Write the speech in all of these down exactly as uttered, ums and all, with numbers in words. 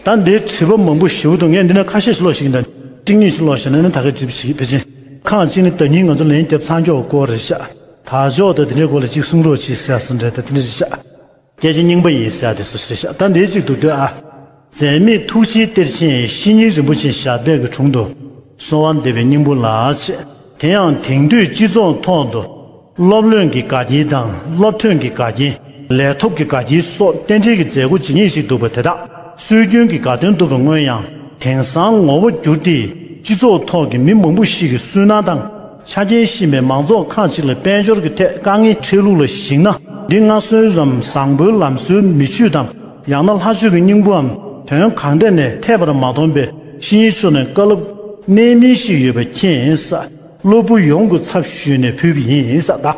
ད་འདིའི་དྲི་བ་མང་པོ་ཞེ་པོ་འདུག་ངས་འདི་ན་ཁ་ཤས་ཤིག་ཀློག་ཤེས་ཀྱི་འདུག་གཅིག་གཉིས་ཤིག་ཀློག་ཤེས་ན་ནི་ད་གའི་དྲི་བ་ཞིག་ཕལ་ཆེར། ཁག་གཅིག་ནི་ཟླ་ཉིན་ང་ཚོ་ལན་རྒྱབ་ཚར་འགྱོག་སྐོར་རེད་ཤག་དར་ལྕོག་དང་དེ་འདྲའི་སྐོར་ལ་གཅིག་གསུང་རོགས་གྱིས་ཟེར་སོང་འདྲ་ད་དེ་འདྲ་རེད་ཤག་སྐད་ཆ་རྙིང་པ་ཡིན་ཟེར་དེ་སུ་ཞིག་རེད་ཤག་ད་འདིའི་གཅིག་འདུག་ལྟོས་ཨ། འཛད་མེད་ཐུགས་རྗེའི་གཏེར་ཆེན་བཤེས་གཉེན་རིན་པོ་ཆེ་ཞབས་པད་ཀྱི་དྲུང་དུ། གསོལ་བ་འདེབས་པའི་སྙིང་པོ་ལ་ཆེ། དེ་ཡང་དེང་དུས་སྤྱི་ཚོགས་ཐོག་ཏུ། སློབ་ལོན་གྱི་དགའ་སྐྱེལ་དང་སློབ་ཐོན་གྱི་དགའ་སྐྱེལ། ལས་ཐོབ་ཀྱི་དགའ་སྐྱེལ་སོགས་རྟེན་འབྲེལ་གྱི་མཛད་སྒོ་ཇི་སྙེད་ཞིག་འདུག་པ་དེ་དག་སྲོལ་རྒྱུན་གྱི་དགའ་སྟོན་འདུག་པར་མངོན་ཡང་། དེང་སང་ངོ་བོ་འགྱུར་ཏེ། སྤྱི་ཚོགས་ཐོག་གི་མི་མང་པོ་ཞིག་གི་སུན་སྣང་དང་། ཆ་རྐྱེན་ཤེས་མེད་མང་ཚོགས་ཁག་ཅིག་ལ་དཔལ་འབྱོར་གྱི་ཐད་དཀའ་ངལ་འཕྲད་ལུགས་ལ་གཞིགས་ན། འདི་སྔར་སྲོལ་རམ་བཟང་པོའི་ལམ་སྲོལ་མི་ཆོས་དང་། ཡང་ན་ལྷ་ཆོས་ཀྱི་སྙིང་པོའམ་དོན་གང་ཐད་ནས་འཐད་པར་མ་མཐོང་པས་བཤེས་གཉེན་མཆོག་ནས་བཀའ་སློབ་གནད་སྨིན་ཞིག་ཡོད་པ་མཁྱེན་ས། སློབ་བུ་ཡོངས་ཀྱི་ཚབ་ཞུས་ནས་ཕུལ་བ་ཡིན་ས། ད་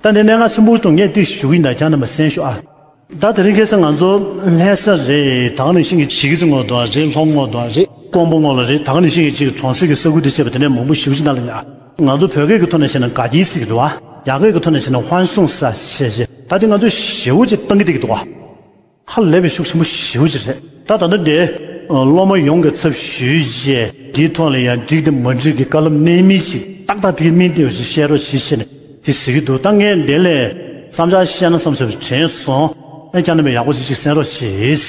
ད་འདི་གནད་འགག་ཆེན་པོ་དང་ངས་ཏིག་ཞུ་གི་ཡིན་ད་ཁྱེད་རྣམ་པ་གསན་ཤོག་ཨ། ད་དེ་རིང་ཁ་སང་ང་ཚོ་ལྷ་ས་རེད། ད་ག་ནང་བཞིན་གྱི་གཞིས་ཀ་རྩེ་ངོས་དང་རེད། ལྷོ་ངོས་དང་རེད། ཀོང་པོ་ངོས་ལ་རེད། ད་ག་ནང་བཞིན་གྱི་གཅིག་གྲོང་གསེབ་ཀྱི་ས་ཁུལ་དེ་བྱས་པ་དེ་འདྲ་མང་པོ་ཞེ་པོ་ཅིག་ནང་ལ་ཡ། ང་ཚོ་བོད་སྐད་ཀྱི་ཐོག་ནས་བཤད་ན་དགའ་སྐྱིད་ཟེར་གྱི་འདུག་བ། རྒྱ་སྐད་ཀྱི་ཐོག་ནས་བཤད་ན་ཧོན་སུང་ས་བྱས་བྱས་ད་དེ་ང་ཚོ་ཞེ་པོ་ཅིག་བཏང་གི་བསྡད་ཀྱི་འདུག་བ། ཧ་ལས་པའི་ཤུགས་ཆེན་པོ་ཞེ་པོ་ཅིག་རེད། ད་ད་ལྟ་འདི་སློབ་མ་ཡོངས་ཀྱི་ཚབ་ཞུས་བྱས་འདིའི་ཐོག་ལ་ཡང་འགྲིག་དང་མ་འགྲིག་གི་བཀའ་སློབ་གནད་སྨིན་ཞིག་ཏག་ཏག་ཕ་གིར་སྨིན་བསྡད་ཡོད་ཅེས་བཤད་རོགས་ཞེས་བཤད་ནས་དེ་ཟེར་གྱི་འདུག་ད་ངས་འདི་ལས་བསམ་འཆར་བཤད་ན་བསམ་བྱས་པ་དྲན་སོང་། ཨེ་ཁྱེད་རྣམ་པས་ཡག་པོ་ཞིག་ཅིག་གསན་རོགས་བྱེད།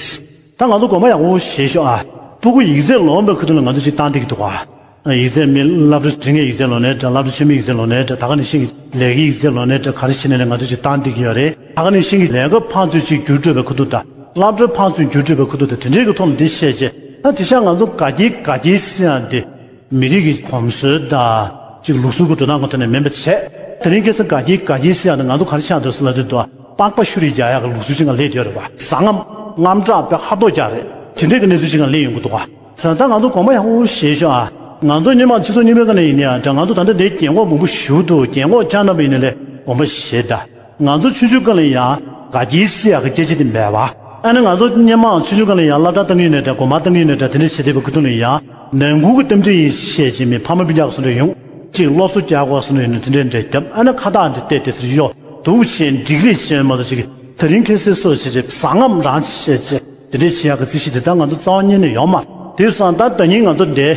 ད་ང་ཚོ་དགོངས་པ་ཡག་པོ་བཞེས་ཤོག་ཨ། སྤུ་གུ་ཡིག་ཚད་ལོན་པའི་ཁུལ་དུ་ལ་ང་ཚོ་ཅིག་བཏང་བསྡད་ཀྱི་འདུག་ག་ཡིག་ཚད་མི་སློབ་གྲྭ་འབྲིང་གི་ཡིག་ཚད་ལོན་ནའི་འདྲ། སློབ་གྲྭ་ཆེན་མོའི་ཡིག་ཚད་ལོན་ནའི་འདྲ། ད་ག་ནང་བཞིན་གྱི་ལས་ཀའི་ཡིག་ཚད་ལོན་ནའི་འདྲ། ག་རེ་བྱེད་ནའི་ལས་ང་ཚོ་ཅིག་བཏང་བསྡད་ཀྱི་ཡོད་རེད། ད་ག་ནང་བཞིན་གྱི་ལས་ཀ་ཕར་ཚུར་ཅིག་བསྒྱུར་སྤྲོད་པའི་ཁུལ་དུ་དང་། སློབ་གྲྭ་ཕར་ཚུར་བསྒྱུར་སྤྲོད་པའི་ཁུལ་དུ་དང་། དེ་འདྲའི་གི་ཐོག་ལ་འདི་བཤད་རྗེས་ད་དེང་སང་ང་ཚོ་དགའ་སྐྱིད་དགའ་སྐྱིད་ཟེར་ཡག་འདི་མི་རིགས་ཀྱི་གོམས་སྲོལ་དང་ཅིག་ལུགས་སྲོལ་གྱི་འགྲོ་སྟངས་ཀྱི་ཐོག་ནས་མིན་པ་བྱས། དེ་རིང་ཁ་སང་དགའ་སྐྱིད་དགའ་སྐྱིད་ཟེར་ཡག་འདི་ང་ཚོ་ག་རེ་ཆགས་འདུག་ཟེར་ལབ་དུས་དང་། པགས་པ་བཤུ་རེས་རྒྱག་ཡག་གི་ལུགས་སྲོལ་ཅིག་ང་སླེབས་བསྡད་ཡོད་རེད་པ། ཟ་རྔམ་དངངས་སྐྲག་དཔེ་ཧ་ཏོག་རྒྱག་རེད། དེ་འདྲའི་གི་གནས་ཚུལ་ཅིག་ང་སླེབས་ཡོང་གི་འདུག་ག་ད་ད་ང་ཚོ་དགོངས་པ་ཡག་པོ་བཞེས་ཤོག་ཨ། ང་ཚོ་སྔོན་མ་སྤྱི་ཚོགས་རྙིང་པའི་སྒང་ནས་ཡིན་ནའང་འདྲ། ང་ཚོ་ད་ལྟ་འདིར་རྒན་གོག་མང་པོ་ཞེ་པོ་འདུག་རྒན་གོག་ཁྱེད་རྣམ་པ་ཡིན་ནའི་ལས་དགོངས་པ་བཞེས་ད། ང་ཚོ་ཆུང་ཆུང་སྒང་ལ་ཡང་དགའ་སྐྱིད་ཟེར་ཡག་གི་སྐད་ཆ་དེ་མེད་པ། ཨ་ནི་ང་ཚོ་སྔོན་མ་ཆུང་ཆུང་སྒང་ལ་ཡང་སློབ་གྲྭ་བཏང་གི་ཡོད་ནའི་འདྲ། དགོན་པ་བཏང་གི་ཡོད་ནའི་འདྲ། དེ་འདྲ་བྱེད་བསྡད་པའི་ཁུལ་དུ་ལ་ཡང་ནང་ཁུལ་གྱི་རྟེན་འབྲེལ་ཡིན་བཤད་བྱས་མི་ཕ་མ་སྤུན་ཀྱག་སུ་འདྲ་ཡོང་། གཅིག་སློབ་གསོ་རྒྱག་དགོས་སུ་འདྲ་ཡོང་ནའི་དེ་འདྲ་འདྲ་བརྒྱབ། ཨ་ནི་ཁ་བཏགས་འདི་བལྟས་ཏེ་ཟེར་གཡོ་འདུག་བྱས་འགྲིག་རེད་བྱས་མ་གཏོགས་ཅིག་དེ་རིང་ཁ་སང་སོ་བྱས་བྱས་ཟ་རྔམ་རང་བྱས་བྱས་དེ་འདྲ་བྱེད་ཡག་གི་རྩིས་གཞི་དེ་ད་ང་ཚོ་རྩ་བ་ཉིད་ནས་ཡོད་མ་རེད། དེང་སང་ད་ད་ཉིན་ང་ཚོ་འདི་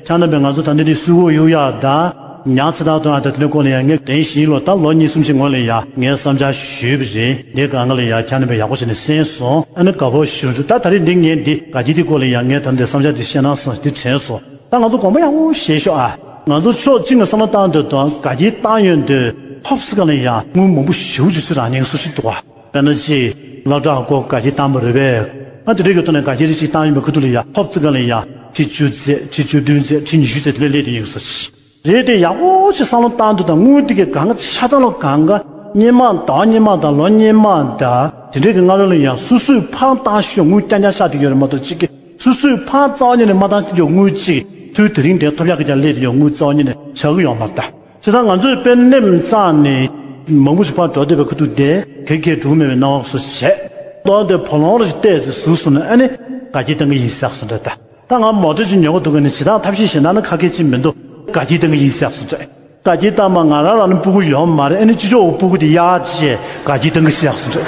ཁྱེད་རྣམ་པས་ང་ཚོ་ད་འདི་འདི་སུས་གོ་གཡུག་ཡག་དང་། ཉག་ཚེ་ཐར་གཏོང་ཡག་དང་དེ་འདྲ་སྐོར་ལ་ཡང་ངས་དེང་ཞིང་ལོ་ད་ལོ་གཉིས་གསུམ་ཞིག་སྔོན་ལ་ཡང་ངས་བསམ་འཆར་ཞུས་པ་རེད། འདི་སྒང་ག་ལ་ཡང་ཁྱེད་རྣམ་པས་ཡག་པོ་བྱས་ནས་གསན་སོང་། ཨ་ནི་དགའ་པོ་ཞེ་པོ་བྱུང་། ད་ད་རེས་འདི་ངས་འདི་དགའ་སྐྱིད་དེ་སྐོར་ལ་ཡང་ངས་ད་འདི་བསམ་འཆར་འདི་བཤད་ན་བསམ་འདི་དྲན་སོང་། ད་ང་ཚོ་དགོངས་པ་ཡག་པོ་བཞེས་ཤོག་ཨ། ང་ཚོ་ཕྱོགས་གཅིག་ནས་བསམ་བློ་བཏང་འདོད་དང་དགའ་སྐྱིད་བཏང་ཡོང་དུས་ཧོབ་སི་སྒང་ལ་ཡང་དངུལ་མང་པོ་ཞེ་པོ་ཅིག་ཚུར་རག་མཁན་སུ་ཞིག་འདུག་ག་དཔེར་ན་ཅིག་སློབ་གྲྭ་སྐོར་དགའ་སྐྱིད་བཏང་བ་རེད་པས། ང་དེ་འདྲའི་གི་ཐོག་ནས་དགའ་སྐྱིད་རེ་ཅིག་བཏང་ཡོང་བའི་ཁུལ་དུ་ལ་ཡ་ཧོབ་ཙི་ག་ལ་ཡ་ཁྲི་བཅུ་ཙམ་ཁྲི་བཅུ་བདུན་ཙམ་ཁྲི་ཉི་ཤུ་ཙམ་དེ་འདྲ་སླེབས་དུས་ཡིན་ས་ཅིག་རེད་དེ། ཡག་པོ་ཅིག་བསམ་བློ་བཏང་དུས་དང་དངུལ་དེ་གི་གང་ག་ཆ་ཚང་ལོ་གང་ག་སྔོན་མ་ཟླ་བ་སྔོན་མ་དང་ལོ་སྔོན་མ་དང་དེ་འདྲའི་གི་སྔ་རོལ་ལ་ཡང་སོ་སོས་ཕར་བཏང་ཤོག་དངུལ་རྐྱང་རྐྱང་ཤར་བསྡད་ཡོད་རེད་མ་གཏོགས་གཅིག་གི་སོ་སོས་ཕར་རྩ་བ་ཉིད་ནས་མ་བཏང་ཤོག་དངུལ་གཅིག་ཚུར་དེ་རིང་འདིར་ཐོབ་ཡག་གི་ཅང་སླེབས་དུས་ཡང་དངུལ་རྩ་བ་ཉིད་ནས་ཆགས་ཀྱི་ཡོད་མ་རེད་ད། བྱས་ཙང་ང་ཚོས་དཔེ་ནེམ་བསགས་ནས་མང་པོ་ཞིག་ཕར་འགྲོ་བསྡད་པའི་ཁུལ་དུ་བསྡད་གེ་གེ་འགྲོ་གི་མེད་པའི་སྣང་བ་སོགས་བྱས། ཏོག་ཙམ་བུ་ལོང་རེ་ཞིག་བལྟས་ཚེ་ཟུག་སོང་ན་ཨ་ནི་དགའ་སྐྱིད་བཏང་གི་ཡིན་ཟེར་སོང་འདྲ་ད། ད་ང་མོ་ཊ་ཅིག་ཉོ་གི་འདུག་ག་ནི་བྱེད་སྟངས་ཐབས་ཤེས་གཞན་དག་ནི་ཁ་སྐད་ཅིག་མི་འདུག་དགའ་སྐྱིད་བཏང་གི་ཡིན་ཟེར་སོང་འདྲ། དགའ་སྐྱིད་བཏང་མ་ང་རང་རང་ནི་སྤུ་གུ་ཡོད་མ་རེད། ཨ་ནི་ཅི་ཆོག་སྤུ་གུ་དེ་གཡར་བྱས་དགའ་སྐྱིད་བཏང་གི་ཟེར་སོང་འདྲ།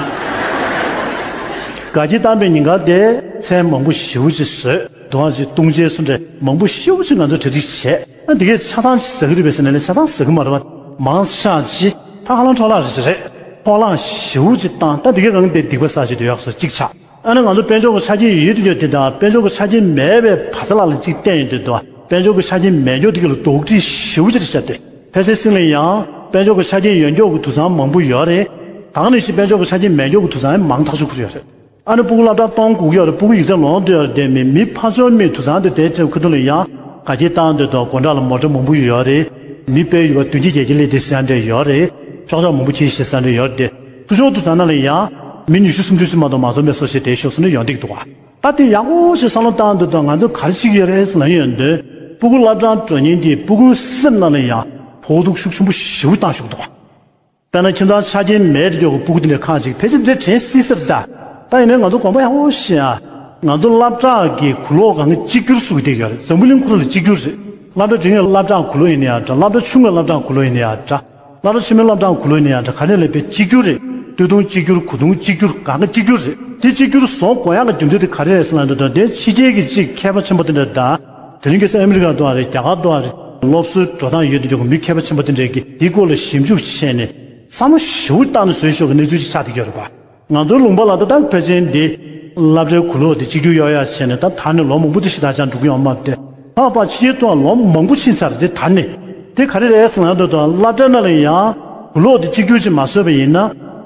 དགའ་སྐྱིད་བཏང་པའི་ཉིན་གང་དེ་མཚན་མང་པོ་ཞེ་པོ་ཅིག་བཟོས། དུ་བ་ཞིག་བཏུང་བྱས་སུ་འདྲ་མང་པོ་ཤོས་ཅིག་ང་ཚོས་གྲ་སྒྲིག་བྱས། ཨ་འདི་གས་ཆ་ཚང་ཞིག་ཟ་གི་རེད་པས་ཟེར་ན་ལས་ཆ་ཚང་ཟ་གི་མ་རེད་པ། མང་ཆ་ཅིག་ད་ཧ་ལམ་འཕྲོ་བརླག་རེ་ཞིག་རེད། འཕྲོ་བརླག་ཞེ་པོ་ཅིག་བཏང་། ད་འདི་གས་གང་དེ་སྡིག་པ་བསགས་བྱས་དུ་ཡག་སོ་གཅིག་ཆགས། ཨ་ནི་ང་ཚོ་དཔལ་འབྱོར་གྱི་ཆ་རྐྱེན་ཡོད་དུ་ཡོད་དེ་དང་དཔལ་འབྱོར་གྱི་ཆ་རྐྱེན་མེད་པའི་བ་ཚ་ལ་ལ་གཅིག་བལྟས་ཡོང་དུས་དུ་དཔལ་འབྱོར་གྱི་ཆ་རྐྱེན་མེད་མཁན་དེ་གས་ལ་རྡོག་ཁྲེས་ཞེ་པོ་ཅིག་རེ་བྱས་ཏེ། ཕལ་ཆེར་སེམས་ལ་ཡང་དཔལ་འབྱོར་གྱི་ཆ་རྐྱེན་ཡོད་མཁན་གྱི་དུས་ཚང་མང་པོ་ཡོད་རེད། ད་ག་ནང་བཞིན་དཔལ་འབྱོར་གྱི་ཆ་རྐྱེན་མེད་མཁན་གྱི་དུས་ཚང་ཡང་མང་ཐག་ཆོད་ཁུར་ཡོད་རེད། ཨ་ནི་སྤུ་གུ་སློབ་གྲྭ་གཏོང་དགོས་ཀྱི་ཡོད་རེད། སྤུ་གུ་ཡིག་ཚད་ལོན་འདོད་ཡོད་རེད། དེ་མིན་མི་ཕར་ཕྱོགས་མིའི་དུས་ཚང་དེ་དེ་ཚེ་ཁུ་ཐུ་ལ་ཡང་དགའ་སྐྱིད་བཏང་འདོད་དང་། དགོང་དག་ལ་མོ་ཊ་མང་པོ་ཡོད་རེད། མི་དཔེ་ཡོད་པ་བདུན་བརྒྱ་བརྒྱད་བརྒྱ་སླེབས་བསྡད་ས་འདྲ་ཡོད་རེད། ཤོག་ཆག་མང་པོ་ཁྱེར་བཞག་ས་འདྲ་ཡོད་རེད། དེ་ཚུར་ཕྱོགས་དུས་ཚང་ན་ལ་ཡང་མི་ཉི་ཤུ་སུམ་ཅུ་ཙམ་མ་གཏོགས་མ་འཛོམས་པའི་སོ་ཞིག་དེ་ཤོག་སོང་ནས་ཡོང་བསྡད་ཀྱི་འདུག་ག་ད་དེ་ཡག་པོ་ཞིག་བསམ་བློ་བཏང་འདོད་དང་། ང་ཚོ་ག་རེ་བྱེད་ཀྱི་ཡོད་རེད་ཟེར་ན་ཡོང་དུས་སྤུ་གུ་སློབ་གྲྭར་འགྲོ་མཁན་དེ་སྤུ་གུའི་སེམས་ནང་ལ་ཡང་ཕོག་ཐུག་ཤུགས་ཆེན་པོ་ཞེ་པོ་བཏང་བཞག་འདུག་ག་དཔེར་ན་ཁྱིམ་ཚང་ཆ་རྐྱེན་མེད་དེ་ཡོད་པའི་སྤུ་གུ་དེ་འདྲ་ཁག་ཅིག་ཕལ་ཆེར་འདི་འདྲ་དྲན་སྲིད་ས་རེད་ད། ད་ཡིན་ནའི་ང་ཚོ་དགོངས་པ་ཡག་པོ་བཞེས་ཨ། ང་ཚོ་སློབ་གྲྭ་གི་གོས་ལོག་གང་ག་གཅིག་གྱུར་བཟོ་གི་བསྡད་ཡོད་རེད། འཛམ་བུ་གླིང་ཁོ་རང་ལ་གཅིག་གྱུར་རེད། སློབ་གྲྭ་འགྲིམ་ཡག་སློབ་གྲྭ་གོས་ལོག་ཡིན་ནའི་ཡང་འདྲ། སློབ་གྲྭ་ཆུང་བའི་སློབ་གྲྭ་གོས་ལོག་ཡིན་ནའི་ཡང་འདྲ། སློབ་གྲྭ་ཆེན་མོའི་སློབ་གྲྭ་གོས་ལོག་ཡིན་ནའི་ཡང་འདྲ། ག་ནས་ལབ་པའི་གཅིག་གྱུར་རེད། སྟོད་ཐུང་གཅིག་གྱུར། གོས་ཐུང་གཅིག་གྱུར། གང་ག་གཅིག་གྱུར་རེད། དེ་གཅིག་གྱུར་བཟོ་དགོས་ཡག་གི་རྒྱུ་མཚན་དེ་ག་རེ་རེད་ཟེར་ན་འདུག་དང་དེ་ཕྱི་རྒྱལ་གྱི་གཅིག་མཁས་པ་ཆེན་པོ་དེ་འདྲ་དང་། དེ་རིང་ཁ་སང་ཨ་མི་རི་ཀ་དུ་བ་རེད། རྒྱ་གར་དུ་བ་རེད། སློབ་གསོའི་འགྲོ་སྟངས་ཡོད་དེ་འཇོག་མི་མཁས་པ་ཆེན་པོ་དེ་འདྲས་ཀྱིས་དེའི་སྐོར་ལ་ཞིབ་འཇུག་བྱས་ནས་བསམ་བློ་ཞེ་པོ་བཏང་ནས་བཟོས་ཆོག་གི་གནས་ཚུལ་ཅིག་ཆགས་བསྡད་ཀྱི་ཡོད་རེད་པ། ང་ཚོའི་ལུང་པ་ལ་ད་ལྟ་ཕལ་ཆེར་འདི་སློབ་གྲྭའི་གོ་ལོག་དེ་གཅིག་གྱུར་ཡོང་ཡག་བྱས་ནས་ད་ད་ནི་ལོ་མང་པོ་དེ་ཞེ་དྲག་ཅང་འགྲོ་གི་ཡོད་མ་རེད་དེ། ད་པ་ཕྱི་རྒྱལ་དུ་ལོ་མང་པོ་ཕྱིན་ཚར་རེད་དེ། ད་ནི་དེ་ག་རེ་རེད་ཟེར་ན་འདུག་དང་སློབ་གྲྭ་ནང་ལ་ཡང་གོ་ལོག་དེ་གཅིག་གྱུར་ཅིག་མ་བཟོས་པ་ཡིན་ན་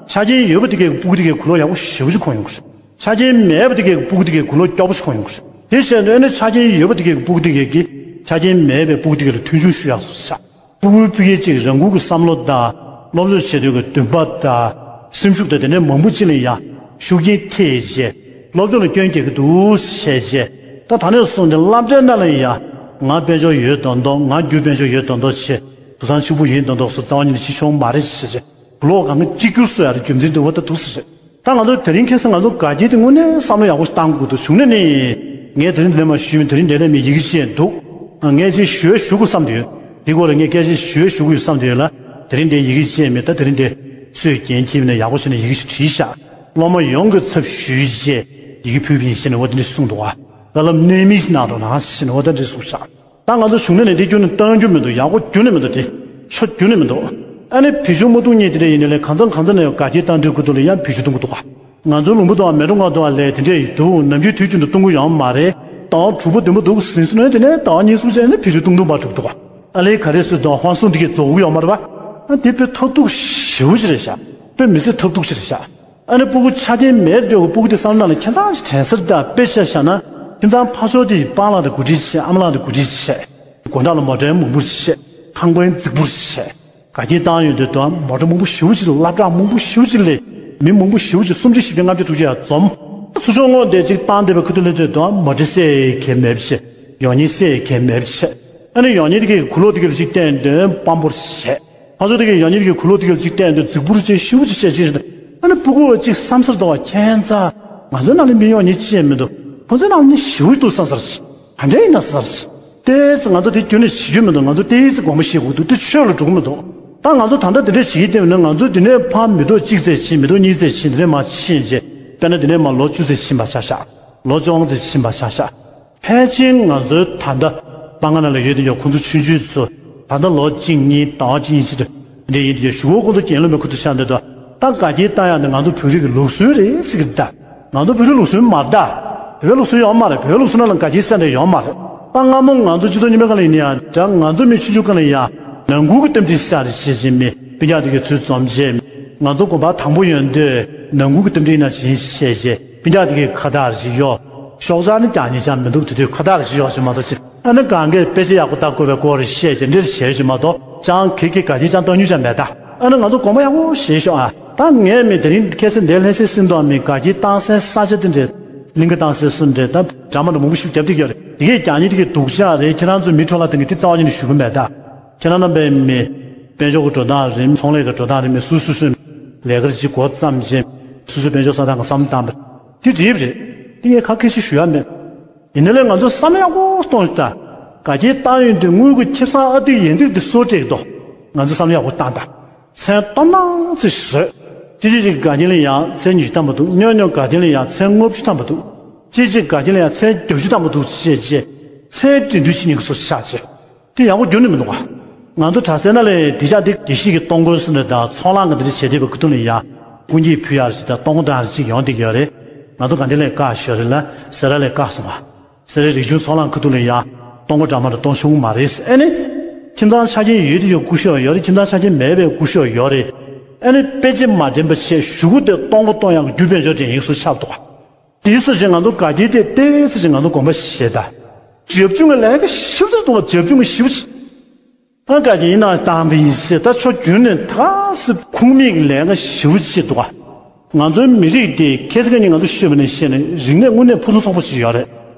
ཆ་རྐྱེན་ཡོད་པ་དེ་གའི་སྤུ་གུ་དེ་གའི་གོ་ལོག་ཡག་པོ་ཞེ་པོ་ཅིག་གོན་ཡོང་གི་རེད། ཆ་རྐྱེན་མེད་པ་དེ་གའི་སྤུ་གུ་དེ་གའི་གོ་ལོག་སྐྱོ་པོ་ཞིག་གོན་ཡོང་གི་རེད། དེ་བྱས་ན་ཨ་ནི་ཆ་རྐྱེན་ཡོད་པ་དེ་གའི་སྤུ་གུ་དེ་གའི་གིས་ཆ་རྐྱེན་མེད་པའི་སྤུ་གུ་དེ་གའི་ལ་མཐུན་སྦྱོར་ཞུ་ཡག་སོ་ཤག་སྤུ་གུའི་ཕ་གིའི་གཅིག་རང་འགུལ་གྱི་བསམ་བློ་དང་། སློབ་སྦྱོང་བྱེད་འདོད་ཀྱི་འདུན་པ་དང་། སེམས་ཤུགས་དང་དེ་འདྲའི་མང་པོ་ཅིག་ལ་ཡང་ཤུགས་རྐྱེན་ཐེབས་རྗེས། སློབ་སྦྱོང་ལ་སྐྱོན་རྒྱག་གི་འདུག་བྱས་རྗེས། ད་ད་ནས་བཟུང་སྟེ་སློབ་གྲྭའི་ནང་ལ་ཡང་ང་དཔལ་འབྱོར་ཡོད་མདོག་མདོག་ང་རྒྱུ་དཔལ་འབྱོར་ཡོད་མདོག་མདོག་བྱས། དུད་ཚང་ཕྱུག་པོ་ཡིན་མདོག་མདོག་སོགས་རྩ་བ་ཉིད་ནས་ཅི་བྱུང་མ་རེད་བྱས་རྗེས། གོ་ལོག་གང་ག་གཅིག་གྱུར་བཟོ་ཡག་རྒྱུ་མཚན་དེ་འོ་ད་འདུག་ཟེར་རེད། ད་ང་ཚོ་དེ་རིང་ཁ་སང་ང་ཚོ་དགའ་སྐྱིད་དེ་དངོས་གནས་བསམ་བློ་ཡག་པོ་ཞིག་བཏང་དགོས་འདུག་བྱུང་ན་ནི། ངས་དེ་རིང་འདི་ནས་མར་ཞུས་མིན་དེ་རིང་འདི་ནས་མར་ཡི་གེ་བཅས་འདུག་ངས་ཅིག་ཞུ་ཞུ་དགོས་བསམ་དུ་ཡོད། དེ་སྐོར་ལ་ངས་སྐད་ཆ་ཞུ་ཞུ་དགོས་ཡོད་བསམ་དུ་ཡོད་ལ། དེ་རིང་འདི་ཡི་གེ་བཅས་མེད། ད་དེ་རིང་འདི་སུས་འགན་འཁྱེར་ནས་ཡག་པོ་བྱས་ནས་ཡི་གེ་ཞིག་བྲིས་ཤག་སློབ་མ་ཡོངས་ཀྱི་ཚབ་ཞུས་རྗེས་ཡི་གེ་ཕུལ་བ་ཡིན་ཞེས་ནས་འོ་དེ་འདྲ་གསུངས་འདུག་བ། བཀའ་སློབ་གནད་སྨིན་ཞིག་གནང་རོགས་གནང་ཞེས་ནས་འོ་དེ་འདྲ་གསུངས་ཤག་ད་ང་ཚོ་བྱུང་ན་ནས་འདི་ཁྱོན་ནས་གཏང་རྒྱུ་མི་འདུག་ཡག་པོ་ཁྱོན་ནས་མི་འདུག་དེ་ཆོ་ཁྱོན་ནས་མི་འདུག་ཨ་ནི་བེད་སྤྱོད་མ་གཏོང་མཁན་དེ་འདྲ་ཡིན་ནའི་ལས་གང་ཚང་གང་ཚང་ནས་དགའ་སྐྱིད་གཏང་དུས་ཁུ་ཐུག་ལ་ཡང་བེད་སྤྱོད་གཏོང་གི་འདུག་ག་ང་ཚོའི་ལུང་པ་དང་མལ་གྲོ་ཁང་དུ་ལས་དེ་འདྲས་ཡིན་འདུག་ནམ་རྒྱུན་དུས་རྒྱུན་དུ་གཏོང་གི་ཡོད་མ་རེད། ཟླ་བ་དྲུག་པ་བདུན་པ་འདུག་ཟིན་སོང་ན་དེ་ནས་ཟླ་བ་གཉིས་གསུམ་བྱས་ནས་བེད་སྤྱོད་གཏོང་གཏོང་པ་འགྲོ་གི་འདུག་ག་ཨ་ལས་ག་རེ་སུས་དང་ཧོན་སུང་དེ་གས་རྫོགས་གི་ཡོད་མ་རེད་པ། ཨ་དེ་དཔེ་ཐབས་སྡུག་ཞེ་པོ་ཅིག་རེད་ཤག་དཔེ་མི་སྲིད་ཐབས་སྡུག་ཅིག་རེད་ཤག་ཨ་ནི་སྤུ་གུ་ཆ་རྐྱེན་མེད་འདོད་ཀྱི་སྤུ་གུ་དེ་བསམ་བློ་ནང་ལ་ཁྱད་མཚར་ཞིག་དྲན་ས་རེད། ད་དཔེ་ཆ་བཞག་ན་ཁྱིམ་ཚང་ཕར་ཕྱོགས་དེ་ཡི་སྤང་ལགས་དང་གོ་སྒྲིག་བྱས། ཨ་མ་ལགས་དང་གོ་སྒྲིག་བྱས། སྒོ་འགྲམ་ལ་མོ་ཊ་མང་པོ་བྱས། ཁང་པ་རྫིག་པོ་བྱས། དགའ་སྐྱིད་བཏང་ཡོང་དུས་དང་མོ་ཊ་མང་པོ་ཞེ་པོ་ཅིག་སློབ་གྲྭ་མང་པོ་ཞེ་པོ་ཅིག་སླེབས། མི་མང་པོ་ཞེ་པོ་ཅིག་སུམ་བརྒྱ་བཞི་བརྒྱ་ལྔ་བརྒྱ་དྲུག་བརྒྱ་ཡར་འཛོམས། ཚུར་ཕྱོགས་སྔོན་དེ་ཅིག་བཏང་བསྡད་པའི་ཁུ་ཐུག་ལ་དུས་དང་མོ་ཊ་སེ་གས་མེད་པ་བྱས། ཡོང་ཉིན་སེ་གས་མེད་པ་བྱས། ཨ་ནི་ཡོང་ཉིན་དེ་གའི་གུ་ལོག་དེ་གའི་ལ་ཅིག་བསྟན་དོན་སྤམ་པོར་བྱས། ཕར་ཕྱོགས་དེ་གའི་ཡོང་ཉིན་དེ་གའི་གུ་ལོག་དེ་གའི་ལ་ཅིག་བསྟན་དོན་རྫིག་པོར་བྱས་ཞེ་པོ་ཅིག་བྱས་ཅིག་ཨ་ནི་སྤུ་གུ་ཅིག་བསམ་སར་དོ་བ་ཁྱད་མཚར། ང་ཚོའི་ནང་ལ་མི་ཡོང་ཉིན་ཅི་ཡང་མི་འདུག་ཁོ་ཚོའི་ནང་ལ་མི་ཞེ་པོ་འདུག་བསམ་སར། ག་འདྲ་ཡིན་ན་བསམ་སར། ཏོག་ཙམ་ང་ཚོ་དེ་རྒྱུན་ནས་བྱེད་རྒྱུ་མི་འདུག་ང་ཚོ་ཏོག་ཙམ་དགོངས་པ་བཞེས་དགོས་འདུག་དེ་ཆོས་ལ་འགྲོ་གི་མི་འདུག་ད་ང་ཚོ་ད་ལྟ་འདི་འདྲས་བྱེད་ཀྱི་བསྡད་ཡོད་ན་ང་ཚོ་འདི་ནས་ཕར་མི་ཐོག་གཅིག་ཙམ་ཕྱིན། མི་ཐོག་གཉིས་ཙམ་ཕྱིན། འདི་ནས་མར་ཕྱིན་རྗེས་དཔེར་ན་འདི་ནས་མར་ལོ་བཅུ་ཙམ་ཕྱིན་པ་ཆ་བཞག་ལོ་བཅོ་ལྔ་ཙམ་ཕྱིན་པ་ཆ་བཞག་ཕལ་ཆེར་ང་ཚོའི་ད་ལྟ་སྤང་ཁ་ནང་ལ་ཡོད་དེ་འཇོག་ཁོང་ཚོ་ཆུང་ཆུང་ཚོ་ད་ལྟ་ལོ་གཅིག་གཉིས་ཟླ་བ་གཅིག་གཉིས་ཕྱིན་དུས་འདི་འདྲས་ཡིན་དེ་འཇོག་གཞུག་གུ་ཁོང་ཚོ་རྒན་ལོ་མའི་ཁུ་ཐུག་ཆགས་འདི་དུས། ད་དགའ་སྐྱིད་བཏང་ཡག་འདི་ང་ཚོ་བོད་རིགས་ཀྱི་ལུགས་སྲོལ་རེད་ཟེར་གི་འདུག་ད་ང་ཚོ་བོད་རིགས་ལུགས་སྲོལ་མ་རེད་ད། བོད་པའི་ལུགས་སྲོལ་ཡོད་མ་རེད། བོད་པའི་ལུགས་སྲོལ་ནང་ལ་དགའ་སྐྱིད་ཟེར་འདྲ་ཡོད་མ་རེད། ད་སྔ་མོ་ང་ཚོ་སྤྱི་ཚོགས་རྙིང་པའི་སྒང་ལ་ཡིན་ན་ཡང་འདྲ། ང་ཚོ་མི་ཆུང་ཆུང་སྒང་ལ་ཡང་ནང་ཁུལ་གྱི་རྟེན་འབྲེལ་ཟེར་ཡག་རེ་བྱེད་བཞིན་མི་སྤུན་ཀྱག་དེ་གའི་ཚུར་འཛོམས་བྱས། ང་ཚོ་དགོན་པ་དང་པོ་ཡོང་དུས་ནང་ཁུལ་གྱི་རྟེན་འབྲེལ་ཡིན་ན་བྱེད་བྱས་བྱས་སྤུན་ཀྱག་དེ་གའི་ཁ་བཏགས་རེ་ཞིག་གཡོག་ཤོག་བྱང་ནི་རྒྱག་ཉེན་ཆགས་མི་འདུག་དེ་དུས་ཁ་བཏགས་རེ་ཞིག་གཡོག་བྱས་མ་གཏོགས་ཅི། ཨ་ནི་གང་གས་དཔེ་ཆ་ཡག་པོ་ལྟ་དགོས་པའི་སྐོར་རེ་བཤད་ཅིང་འདྲ་རེ་བྱས་ཀྱི་མ་གཏོགས་ཅང་གེ་གེ་དགའ་སྐྱིད་ཅང་གཏོང་མྱོང་ཅང་མེད་ད། ཨ་ནི་ང་ཚོ་དགོངས་པ་ཡག་པོ་བཞེས་ཤོག་ཨ། ད་ངས་མི་དེ་རིང་ཁ་སང་འདིར་ལྷ་སའི་སྲིད་དོན་མི་དགའ་སྐྱིད་གཏང་སའི་ས་ཆ་དེ་འདྲས་གླིང་ག་གཏང་སའི་སུ་འདྲས་ད་འདྲ་མ་འདྲ་མང་པོ་ཞིག་རྒྱབ་བསྡད་ཀྱི་ཡོད་རེད། དེ་གས་རྒྱག་ཉེན་དེ་གས་སྡུག་ཅག་རེད། ཁྱེད་རང་ཚོ་མི་འཕྲོ་བརླག་གཏོང་གི་དེ་རྩ་བ་ཉིད་ནས་ཞུ་གི་མེད་ད། ཁྱེད་རང་རྣམ་པའི་མི་དཔལ་འབྱོར་གྱི་འགྲོ་སྟངས་རེད། ཚོང་ལས་ཀྱི་འགྲོ་སྟངས་རེད། མི་སུ་སུ་སུ་ལས་ཀ་རེ་བྱེད་འགོ་བརྩམས་རྗེས་སུ་སུ་དཔལ་འབྱོར་བཟོ་སྟངས་ཀྱི་བསམ་བློ་བཏང་པ་དེ་འགྲིག་རེད། དེ་ངས་ཁ་སྐད་ཞིག་ཞུ་ཡ་མེད། ཡིན་ནའི་ལས་ང་ཚོ་བསམ་བློ་ཡག་པོ་གཏོང་ད། དགའ་སྐྱིད་བཏང་ཡོང་དུས་དངུལ་གྱི་ཁེ་བཟང་ཨ་ཏིག་ཡིན་ཏིག་དེ་སོར་སྤྲད་དོ། ང་ཚོ་བསམ་བློ་ཡག་པོ་བཏང་ད། མཚན་སྟོང་ནང་ཚེ་བཟོས། ཅི་ཅི་ཅིག་དགའ་སྐྱིད་ལ་ཡང་མཚན་ཉི་ཤུ་ཐམ་པ་འདུག་སྨྱོ་སྨྱོ་དགའ་སྐྱིད་ལ་ཡང་མཚན་ལྔ་བཅུ་ཐམ་པ་འདུག་ཅི་ཅི་དགའ་སྐྱིད་ལ་ཡང་མཚན་བརྒྱད་ཅུ་ཐམ་པ་འདུག་ཅེས་བྱས་མཚན་འབྲི་འདུན་བྱེད་མཁན་གྱི་སོ་ཆགས་བྱས། དེ་ཡག་པོ་རྒྱུན་ནས་མི་འདུག་ག་ང་ཚོ་གྲྭ་སའི་ནང་ལ་དེ་ཤག་དེ་དགེ་བཤེས་ཀྱི་གཏོང་སྒོ་སུ་འདྲ་དང་ཚོང་ལམ་གྱི་འདི་འདྲ་བྱས་བསྡད་པའི་ཁུ་ཐུག་ནས་ཡང་སྐུ་འགྱེད་ཕུལ་ཡག་ཅིག་དང་གཏོང་སྒོ་དང་རེ་ཅིག་ཡོང་བསྡད་ཀྱི་ཡོད་རེད། ང་ཚོ་དགའ་ལྡན་ལ་བཀག་ཞོར་རེད་ལ་སེ་ར་ལ་བཀག་སོང་བ། སེ་རའི་རིག་གཞུང་ཚོང་ལམ་ཁུ་ཐུག་ལ་ཡང་གཏོང་སྒོ་འདྲ་མ་འདྲ་གཏོང་ཆོག་གི་མ་རེད། ཨེ་ནི། ཁྱིམ་ཚང་ཆ་རྐྱེན་ཡོད་དེ་ཡོད་སྐུ་ཞབས་ཡོད་རེད། ཁྱིམ་ཚང་ཆ་རྐྱེན་མེད་པའི་སྐུ་ཞབས་ཡོད་རེད། ཨེ་ནི་དཔེ་ཆ་མ་འགྲིམ་པ་བྱས་གཞུག་གུ་དེ་གཏོང་སྒོ་གཏོང་ཡག་གི་རྒྱུ་དཔལ་འབྱོར་དེ་ཡིན་སུ་ཆགས་འདུག་ག་དེའི་སུ་ཞིག་ང་ཚོ་དགའ་སྐྱིད་དེ་ཏོག་ཙམ་ཞིག་ང་ཚོ་དགོངས་པ་བཞེས་ད། རྒྱབ་ལྗོངས་ཀྱི་ལས་ཀ་ཞིབ་ཏུ་གཏོང་བ། རྒྱབ་ལྗོངས་ཀྱི་ཞིབ་ཅིག་ཨ་དགའ་སྐྱིད་ཡིན་ན་བཏང་བ་ཡིན་ཞེས་ད་ཕྱོགས་རྒྱུན་ནས་ད་སི་ཁུངས་མེད་ཀྱི་ལས་ཀ་ཞིབ་ཅིག་འདུག་ག་ང་ཚོའི་མི་རིགས་དེ་ཁ་སང་ཁ་ཉིན་ང་ཚོ་ཤོད་པ་ནས་བཤད་ནས་རིག་གནས་དངོས་གནས་ཕུན་སུམ་ཚོགས་པོ་ཞིག་ཡོད་རེད།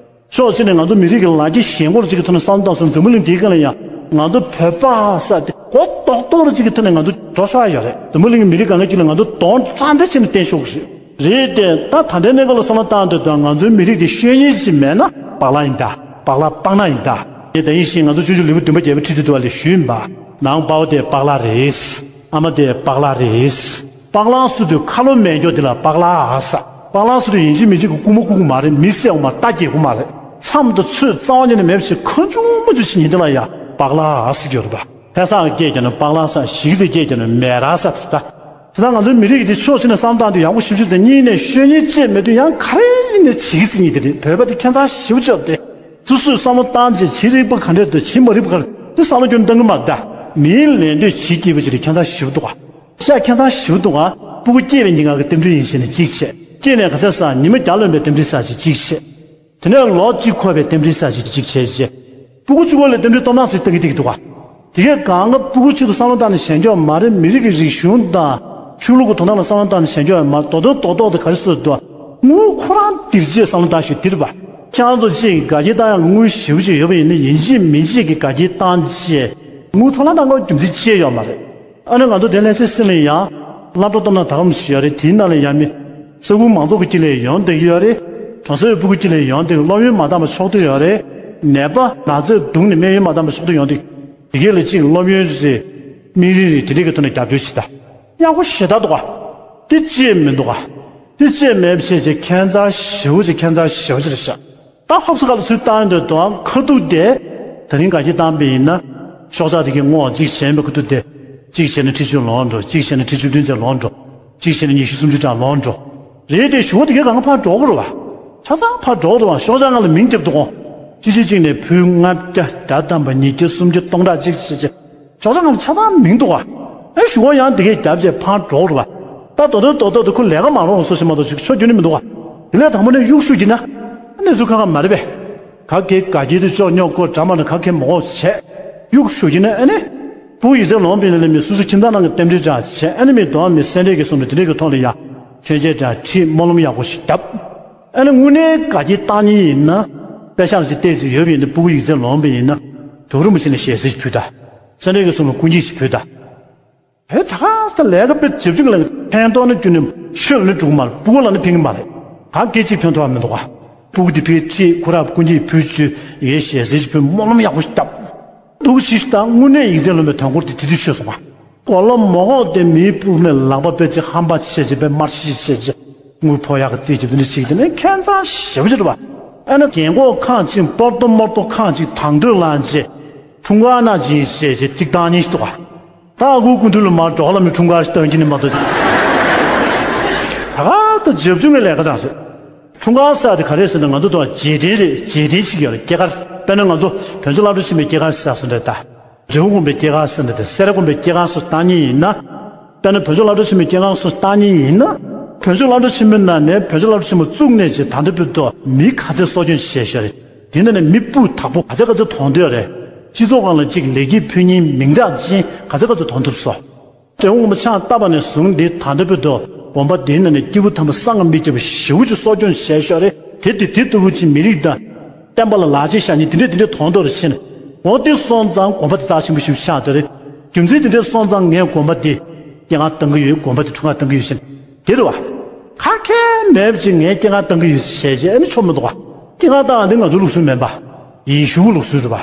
ཕྱོགས་གཅིག་ནས་ང་ཚོ་མི་རིགས་ཀྱི་ལ་རྒྱ་ཞེན་ཁོག་ཅིག་གི་ཐོག་ནས་བསམ་བློ་བཏང་སོང་། འཛམ་བུ་གླིང་འདིའི་སྒང་ལ་ཡང་ང་ཚོ་བོད་པ་ས་དེ་གོ་རྡོག་རྡོག་རེ་ཅིག་གི་ཐོག་ནས་ང་ཚོ་འགྲོ་ཤོག་ཡ་ཡོད་རེད། འཛམ་བུ་གླིང་གི་མི་རིགས་གང་ག་ཅིག་ལ་ང་ཚོ་གདོང་བཀྲག་མདངས་ཆེ་ནས་བསྟན་ཆོག་གི་རེད། རེད་དེ་ད་ད་ལྟའི་གནས་སྐབས་ལ་བསམ་བློ་བཏང་དུས་ད་ང་ཚོའི་མི་རིགས་དེ་ཤོད་ཉེན་ཅིག་མེད་ན་སྦག་ལ་ཡིན་ད། སྦག་ལ་སྤང་ན་ཡིན་ད། དེ་ད་ཡིན་ཞིང་ང་ཚོ་ཆུང་ཆུང་ལུས་པོ་བདུན་པ་བརྒྱད་པ་ཁྲིད་དུས་དུ་བ་ལས་ཞུས་ཡིན་པ། ནང་པ་བ་དེ་སྦག་ལ་རེད། ཨ་མ་དེ་སྦག་ལ་རེད། སྦག་ལ་སུ་དུས་ཁ་ལོ་མེད་མགྱོགས་དེ་ལ་སྦག་ལ་ཨ་ས། པག་ལང་ཟེར་དུས་ཡིན་གཅིག་མིན་གཅིག་གི་རྐུ་མ་རྐུ་གི་མ་རེད། མི་བསད་དགོས་མ་རེད། རྟ་འགྱེལ་དགོས་མ་རེད། མཚམས་དང་ཚོད་རྩ་བ་ཉིད་ནས་མེད་པ་ཞིག་ཁ་ཆུང་མ་ཆུང་ཞིག་ཉིན་དེ་ལ་ཡ་པག་ལང་ཟེར་གྱི་ཡོད་རེད་པ། ལྷ་བསངས་སྐྱེས་ཀྱང་ན་པག་ལང་བསངས། ཞི་གི་ཚེ་སྐྱེས་ཀྱང་ན་མེ་རག་བསངས་ད། དེ་ཙང་ང་ཚོའི་མི་རིགས་ཀྱི་དེ་ཕྱོགས་གཅིག་ནས་བསམ་བློ་བཏང་དུས་ཡག་པོ་ཞེ་པོ་ཅིག་དང་། གཉིས་ནས་ཤོད་ཉེས་བཅས་མེད་དུས་ཡང་ག་རེ་ཡིན་ནའི་བྱེད་ཀྱི་ཟེར་ཉེས་དེ་རེད། བོད་པ་དེ་ཁྱད་མཚར་ཞེ་པོ་ཅིག་ཡོད་དེ། སོ་སོས་བསམ་བློ་བཏང་རྗེས་བྱེད་རིགས་པ་ག་འདྲས་འདུག་བྱེད་མ་རིགས་པ་ག་རེ་འདུག་བསམ་བློ་ཁྱོན་བཏང་གི་མ་རེད་ད། མིའི་ལས་འདོད་བྱེད་སྐྱིད་པ་ཅིག་རེད། ཁྱད་མཚར་ཞེ་པོ་འདུག་ག་ཤ་ཁྱད་མཚར་ཞེ་པོ་འདུག་ག་སྤུ་གུ་སྐྱེས་པའི་ཉིན་གང་གི་རྟེན་འབྲེལ་ཡིན་ཞེས་ནས་གཅིག་བྱས། སྐྱེས་ནས་ག་ཚད་བསགས། ཉི་མ་བརྒྱ་ལོན་པའི་རྟེན་འབྲེལ་བསགས་ཅིག་གཅིག་བྱས། དེ་ནས་ལོ་གཅིག་འཁོར་བའི་རྟེན་འབྲེལ་བསགས་ཅིག་གཅིག་བྱས་བྱས། སྤུ་གུ་གཅིག་པོ་ལ་རྟེན་འབྲེལ་སྟོབས་ནག་ཟེར་བཏང་གི་བསྡད་ཀྱི་འདུག་ག་དེ་གས་གང་ག་སྤུ་གུ་ཆེད་དུ་བསམ་བློ་བཏང་ནས་བྱས་འགྱོ་བ་མ་རེད། མི་རིགས་ཀྱི་རིག་གཞུང་དང་ཆོས་ལུགས་ཀྱི་དོན་དག་ལ་བསམ་བློ་བཏང་ནས་བྱས་འགྱོ་བ་མ་རེད། རྡོག་རྡོག་རྡོག་རྡོག་དེ་ག་རེ་བཟོས་འདུག་དངུལ་ཁོ་རང་འདིར་བྱས་བསམ་བློ་བཏང་ཞིག་འདིར་བ། ཁྱེད་རང་ཚོ་གཅིག་དགའ་སྐྱིད་བཏང་ཡག་དངུལ་ཞེ་པོ་ཅིག་ཡོད་པ་ཡིན་ན། ཡིན་གཅིག་མིན་གཅིག་གི་དགའ་སྐྱིད་བཏང་བྱས་དངུལ་འཕྲོ་བརླག་བཏང་དགོས་རྒྱུ་མཚན་ཅི་ཡང་ཡོད་མ་རེད། ཨ་ནི་ང་ཚོ་དེ་ལྷ་སའི་སྲིད་ལ་ཡང་སློབ་གྲྭ་སྟོབས་ན་ད་ག་རུ་ཞིག་ཡོད་རེད། དེའི་ནང་ལ་ཡང་མི་ས་ཁུལ་མང་ཚོགས་ཀྱི་དཀྱིལ་ལ་ཡོང་བསྡད་ཀྱི་ཡོད་རེད། གྲོང་གསེབ་སྤུ་གུ་དཀྱིལ་ལ་ཡོང་བསྡད། སློབ་ཡོན་མ་འདང་བ་ཕྱོགས་བསྡུས་ཡོད་རེད། ནད་པ་ན་ཚས་གདུང་ནས་སྨན་ཡོན་མ་འདང་བ་ཕྱོགས་བསྡུས་ཡོང་བསྡད། དེ་གས་ལ་གཅིག་སློབ་ཡོན་རེད། སྨན་རིན་རེད། དེ་འདྲས་ཀྱི་ཐོག་ནས་རྒྱབ་སྐྱོར་བྱེད་ད། ཡག་པོ་ཞེ་དྲག་འདུག་ག་དེ་ཅི་མི་འདུག་ག་དེ་ཅི་མེད་བྱས་བྱས་ཁྱད་མཚར་ཞེ་པོ་ཅིག་ཁྱད་མཚར་ཞེ་པོ་ཅིག་རེད་ཤག་ད་ཧབ་སི་ཁ་ལ་ཚུར་བཏང་ཡོང་དུས་དང་། ཁ་ཐུག་དེ་ད་རིང་དགའ་སྐྱིད་བཏང་པ་ཡིན་ན། ཤོག་ཆག་དེ་གའི་སྔོག་གཅིག་བྱས་པའི་ཁ་ཐུག་དེ། གཅིག་བྱས་ན་ཁྲི་བཅུ་ལོངས་འགྲོ། གཅིག་བྱས་ན་ཁྲི་བཅུ་བདུན་ཙམ་ལོངས་འགྲོ། གཅིག་བྱས་ན་ཉི་ཤུ་སུམ་ཅུ་གྲངས་ལོངས་འགྲོ། རེད་དེ་ཞུ་བ་དེ་གའི་གང་ཕར་འགྲོ་གི་རེད་བ། ཆ་ཚང་ཕར་འགྲོ་གི་རེད་བ། ཤོག་ཆག་ལྔ་ལ་མིང་བརྒྱབ་འདུག་གོ་གཅིག་གཅིག་གཅིག་ནས་ཕུལ། ལྔ་བརྒྱ། བརྒྱ་ཐམ་པ། ཉིས་བརྒྱ། སུམ་བརྒྱ། སྟོང་ཕྲག་གཅིག་བྱས་བྱས། ཤོག་ཆག་ལྔ་ལ་ཆ་ཚང་མིང་འདུག་ག་ཨེ་ཞུ་བ་ཡང་དེ་གས་རྒྱབ་བྱས་ཕར་འགྲོ་གི་རེད་བ། ད་རྡོག་རྡོག་རྡོག་རྡོག་དེ་ཁོ་ལས་ཀ་མ་རོགས་སོ་ཞེས་མ་གཏོགས་ཅིག་ཆོ་རྒྱུ་ནི་མི་འདུག་ག་དེ་ལས་དང་པོ་ནས་གཡུག་ཞུ་གྱིན་ན། གནས་ཚུལ་ཁ་ཁ་མ་རེད་པས། ག་གེ་ག་གེ་དེ་ཅོག་ཉོག་ཀོ་འདྲ་མ་འདྲ་ག་གེ་མ་འོག་བྱས། གཡུག་ཞུ་གྱིན་ན་ཨ་ནི། སྤུ་གུ་ཡིག་ཚད་ལོངས་པའི་ལས་མི་སུ་སུ་ཁྱིམ་ཚང་ནང་གི་རྟེན་འབྲེལ་འདྲ་བྱས། ཨ་ནི་མི་གདོང་མི་སེ་འབྲས་ཀྱི་གསུང་འདྲ་དེ་འདྲས་ཀྱི་ཐོག་ལ་ཡ། མཆོད་མཇལ་འདྲ་ཁྲིད། སྨོན་ལམ་ཡག་པོ་ཞིག་བརྒྱབ། ཨ་ནི་དངོས་གནས་དགའ་སྐྱིད་བཏང་ཉིན་ཡིན་ན། པེ་ཤག་ཅིག་བལྟས་ཚེ་ཡོད་པ་ཡིན་ན། སྤུ་གུ་ཡིག་ཚད་ལོངས་པ་ཡིན་ན། གྲུབ་རིན་པོ་ཆེ་ལ་ཞལ་གསེར་ཞིག་ཕུལ་ད། སེ་འབྲས་ཀྱི་གསུང་ལ་སྐུ་འགྱེད་ཞིག་ཕུལ་ད། བོད་ད་ག་ས་ལས་ཀ་དཔེ་ཇེ་བཅུག་ལ་ཕན་ཐོགས་ནི་རྒྱུ་ནི་ཆོས་ལ་ནི་འགྲུབ་མ་རེད། སྤུ་གུ་ལ་ནི་ཕན་གི་མ་རེད། ག་གེ་གཅིག་ཕན་ཐོགས་མི་འདུག་ག་སྤུ་གུ་དེ་ཕའི་ཁྲིད། ཁོ་ར་སྐུ་འགྱེད་ཕུལ་བཅུག་ཡའི་ཞལ་གསེར་ཞིག་ཕུལ། སྨོན་ལམ་ཡག་པོ་ཞིག་བརྒྱབ། འདུག་ཞིག་ད་དངོས་གནས་ཡིག་ཚད་ལོན་པའི་དོན་སྐོར་དེ་དེ་དུས་ཆོད་སོང་ང་། གོ་ལ་མོ་གོག་དེ་མིའི་སྤུ་གུ་ནས་ལག་པ་དཔེ་ཅིག་ཧམ་པ་བྱས་བྱས། དཔེ་དམར་ཤིག་བྱས་བྱས། དངུལ་ཕོག་ཡག་གི་རྩིས་ཀྱི་དེ་འདྲ་བྱེད་ཀྱི་དེ་ནི་ཁྱད་མཚར་ཞེ་པོ་ཅིག་རེད་བ། ཨ་ནི་རྒན་གོག་ཁང་ཅིག་སྤོར་ཏོ་མོར་ཏོ་ཁང་ཅིག་དང་དོད་ལངས་བྱས། འཁྲུངས་སྐར་གནང་བྱས་བྱས་བྱས་ཏིག་བཏང་ཉིན་ཞིག་འདུག་ག་ད་ཨ་ཁུ་སྐུ་མདུན་ལ་མར་འགྲོ་ལ་མི་འཁྲུངས་སྐར་ཞིག་བཏང་གི་ནི་མ་གཏོགས། ད་ག་ད་རྒྱབ་ཆུང་གི་ལས་ཀ་དང་ཟེར། འཁྲུངས་སྐར་ཟེར་དེ་ག་རེ་ཟེར་ན། ང་ཚོ་དང་རྗེས་དྲན་རེད། རྗེས་དྲན་ཞིག་ཡོད་རེད། སྐྱེས་སྐར། དཔེར་ན་ང་ཚོ་བོད་ལྗོངས་སློབ་གྲྭ་ཆེན་མོའི་སྐྱེས་སྐར་ཟེར་སོང་རེད་ད། རི་བོ་དགོན་པའི་སྐྱེས་སྐར་ཟེར་ན་དེ། སེ་ར་དགོན་པའི་སྐྱེས་སྐར་སོགས་བཏང་ཉིན་ཡིན་ན། དཔེར་ན་བོད་ལྗོངས་སློབ་གྲྭ་ཆེན་མོའི་སྐྱེས་སྐར་སོགས་བཏང་ཉིན་ཡིན་ན། བོད་ལྗོངས་སློབ་གྲྭ་ཆེན་མོའི་ནང་ནས་བོད་ལྗོངས་སློབ་གྲྭ་ཆེན་མོ་བཙུགས་ནས་ཅིག་ད་ལྟ་བར་དུ་མི་ག་ཚད་གསོ་སྐྱོང་བྱས་ཤག་རེད། དེ་འདྲ་ནས་མི་སྤུས་དག་པོ་ག་ཚད་ག་ཚད་ཐོན་བསྡད་ཡོད་རེད། སྤྱི་ཚོགས་སྒང་ལ་གཅིག་ལེགས་སྐྱེས་ཕུལ་མཁན་མིང་གྲགས་ཅན་ག་ཚད་ག་ཚད་ཐོན་ཐུབ་སོང་། འབྲས་སྤུངས་དགོན་པ་ཕྱག་བཏབ་པ་ནས་བཟུང་སྟེ་ད་ལྟ་བར་དུ་དགོན་པ་འདིའི་ནང་ནས་སྐྱེས་བུ་དམ་པ་བསམ་གྱིས་མི་ཁྱབ་པ་ཞེ་པོ་ཅིག་གསོ་སྐྱོང་བྱས་ཤག་རེད། དེ་དེ་དེ་ལྟ་བུ་ཅིག་མི་རིགས་དང་བསྟན་པ་ལ་ལག་རྗེས་བཞག་མཁན་དེ་འདྲས་དེ་འདྲས་ཐོན་ཐུབ་རེད་ཟེར་ནས། འོ་དེ་སོང་ཙང་དགོན་པ་དེ་རྩ་ཆེན་པོ་ཞིག་ཆགས་བསྡད་རེད། རྒྱུ་མཚན་དེ་འདྲས་སོང་ཙང་ངས་དགོན་པ་དེ་སྐྱེས་སྐར་བཏང་གི་ཡོད། དགོན་པ་དེ་འཁྲུངས་སྐར་བཏང་གི་ཡོད་ཟེར་ནས་དེ་རེད་བ། ཁ་ཁྱེར་མེད་པ་ཅིག་ངས་སྐྱེས་སྐར་བཏང་གི་ཡོད་ཟེར་བྱས་བྱས་ཨ་ནི་ཆོག་མི་འདུག་བ། སྐྱེས་སྐར་བཏང་བ་འདི་ང་ཚོའི་ལུགས་སྲོལ་མིན་པ། ཡེ་ཤུ་གི་ལུགས་སྲོལ་རེད་བ།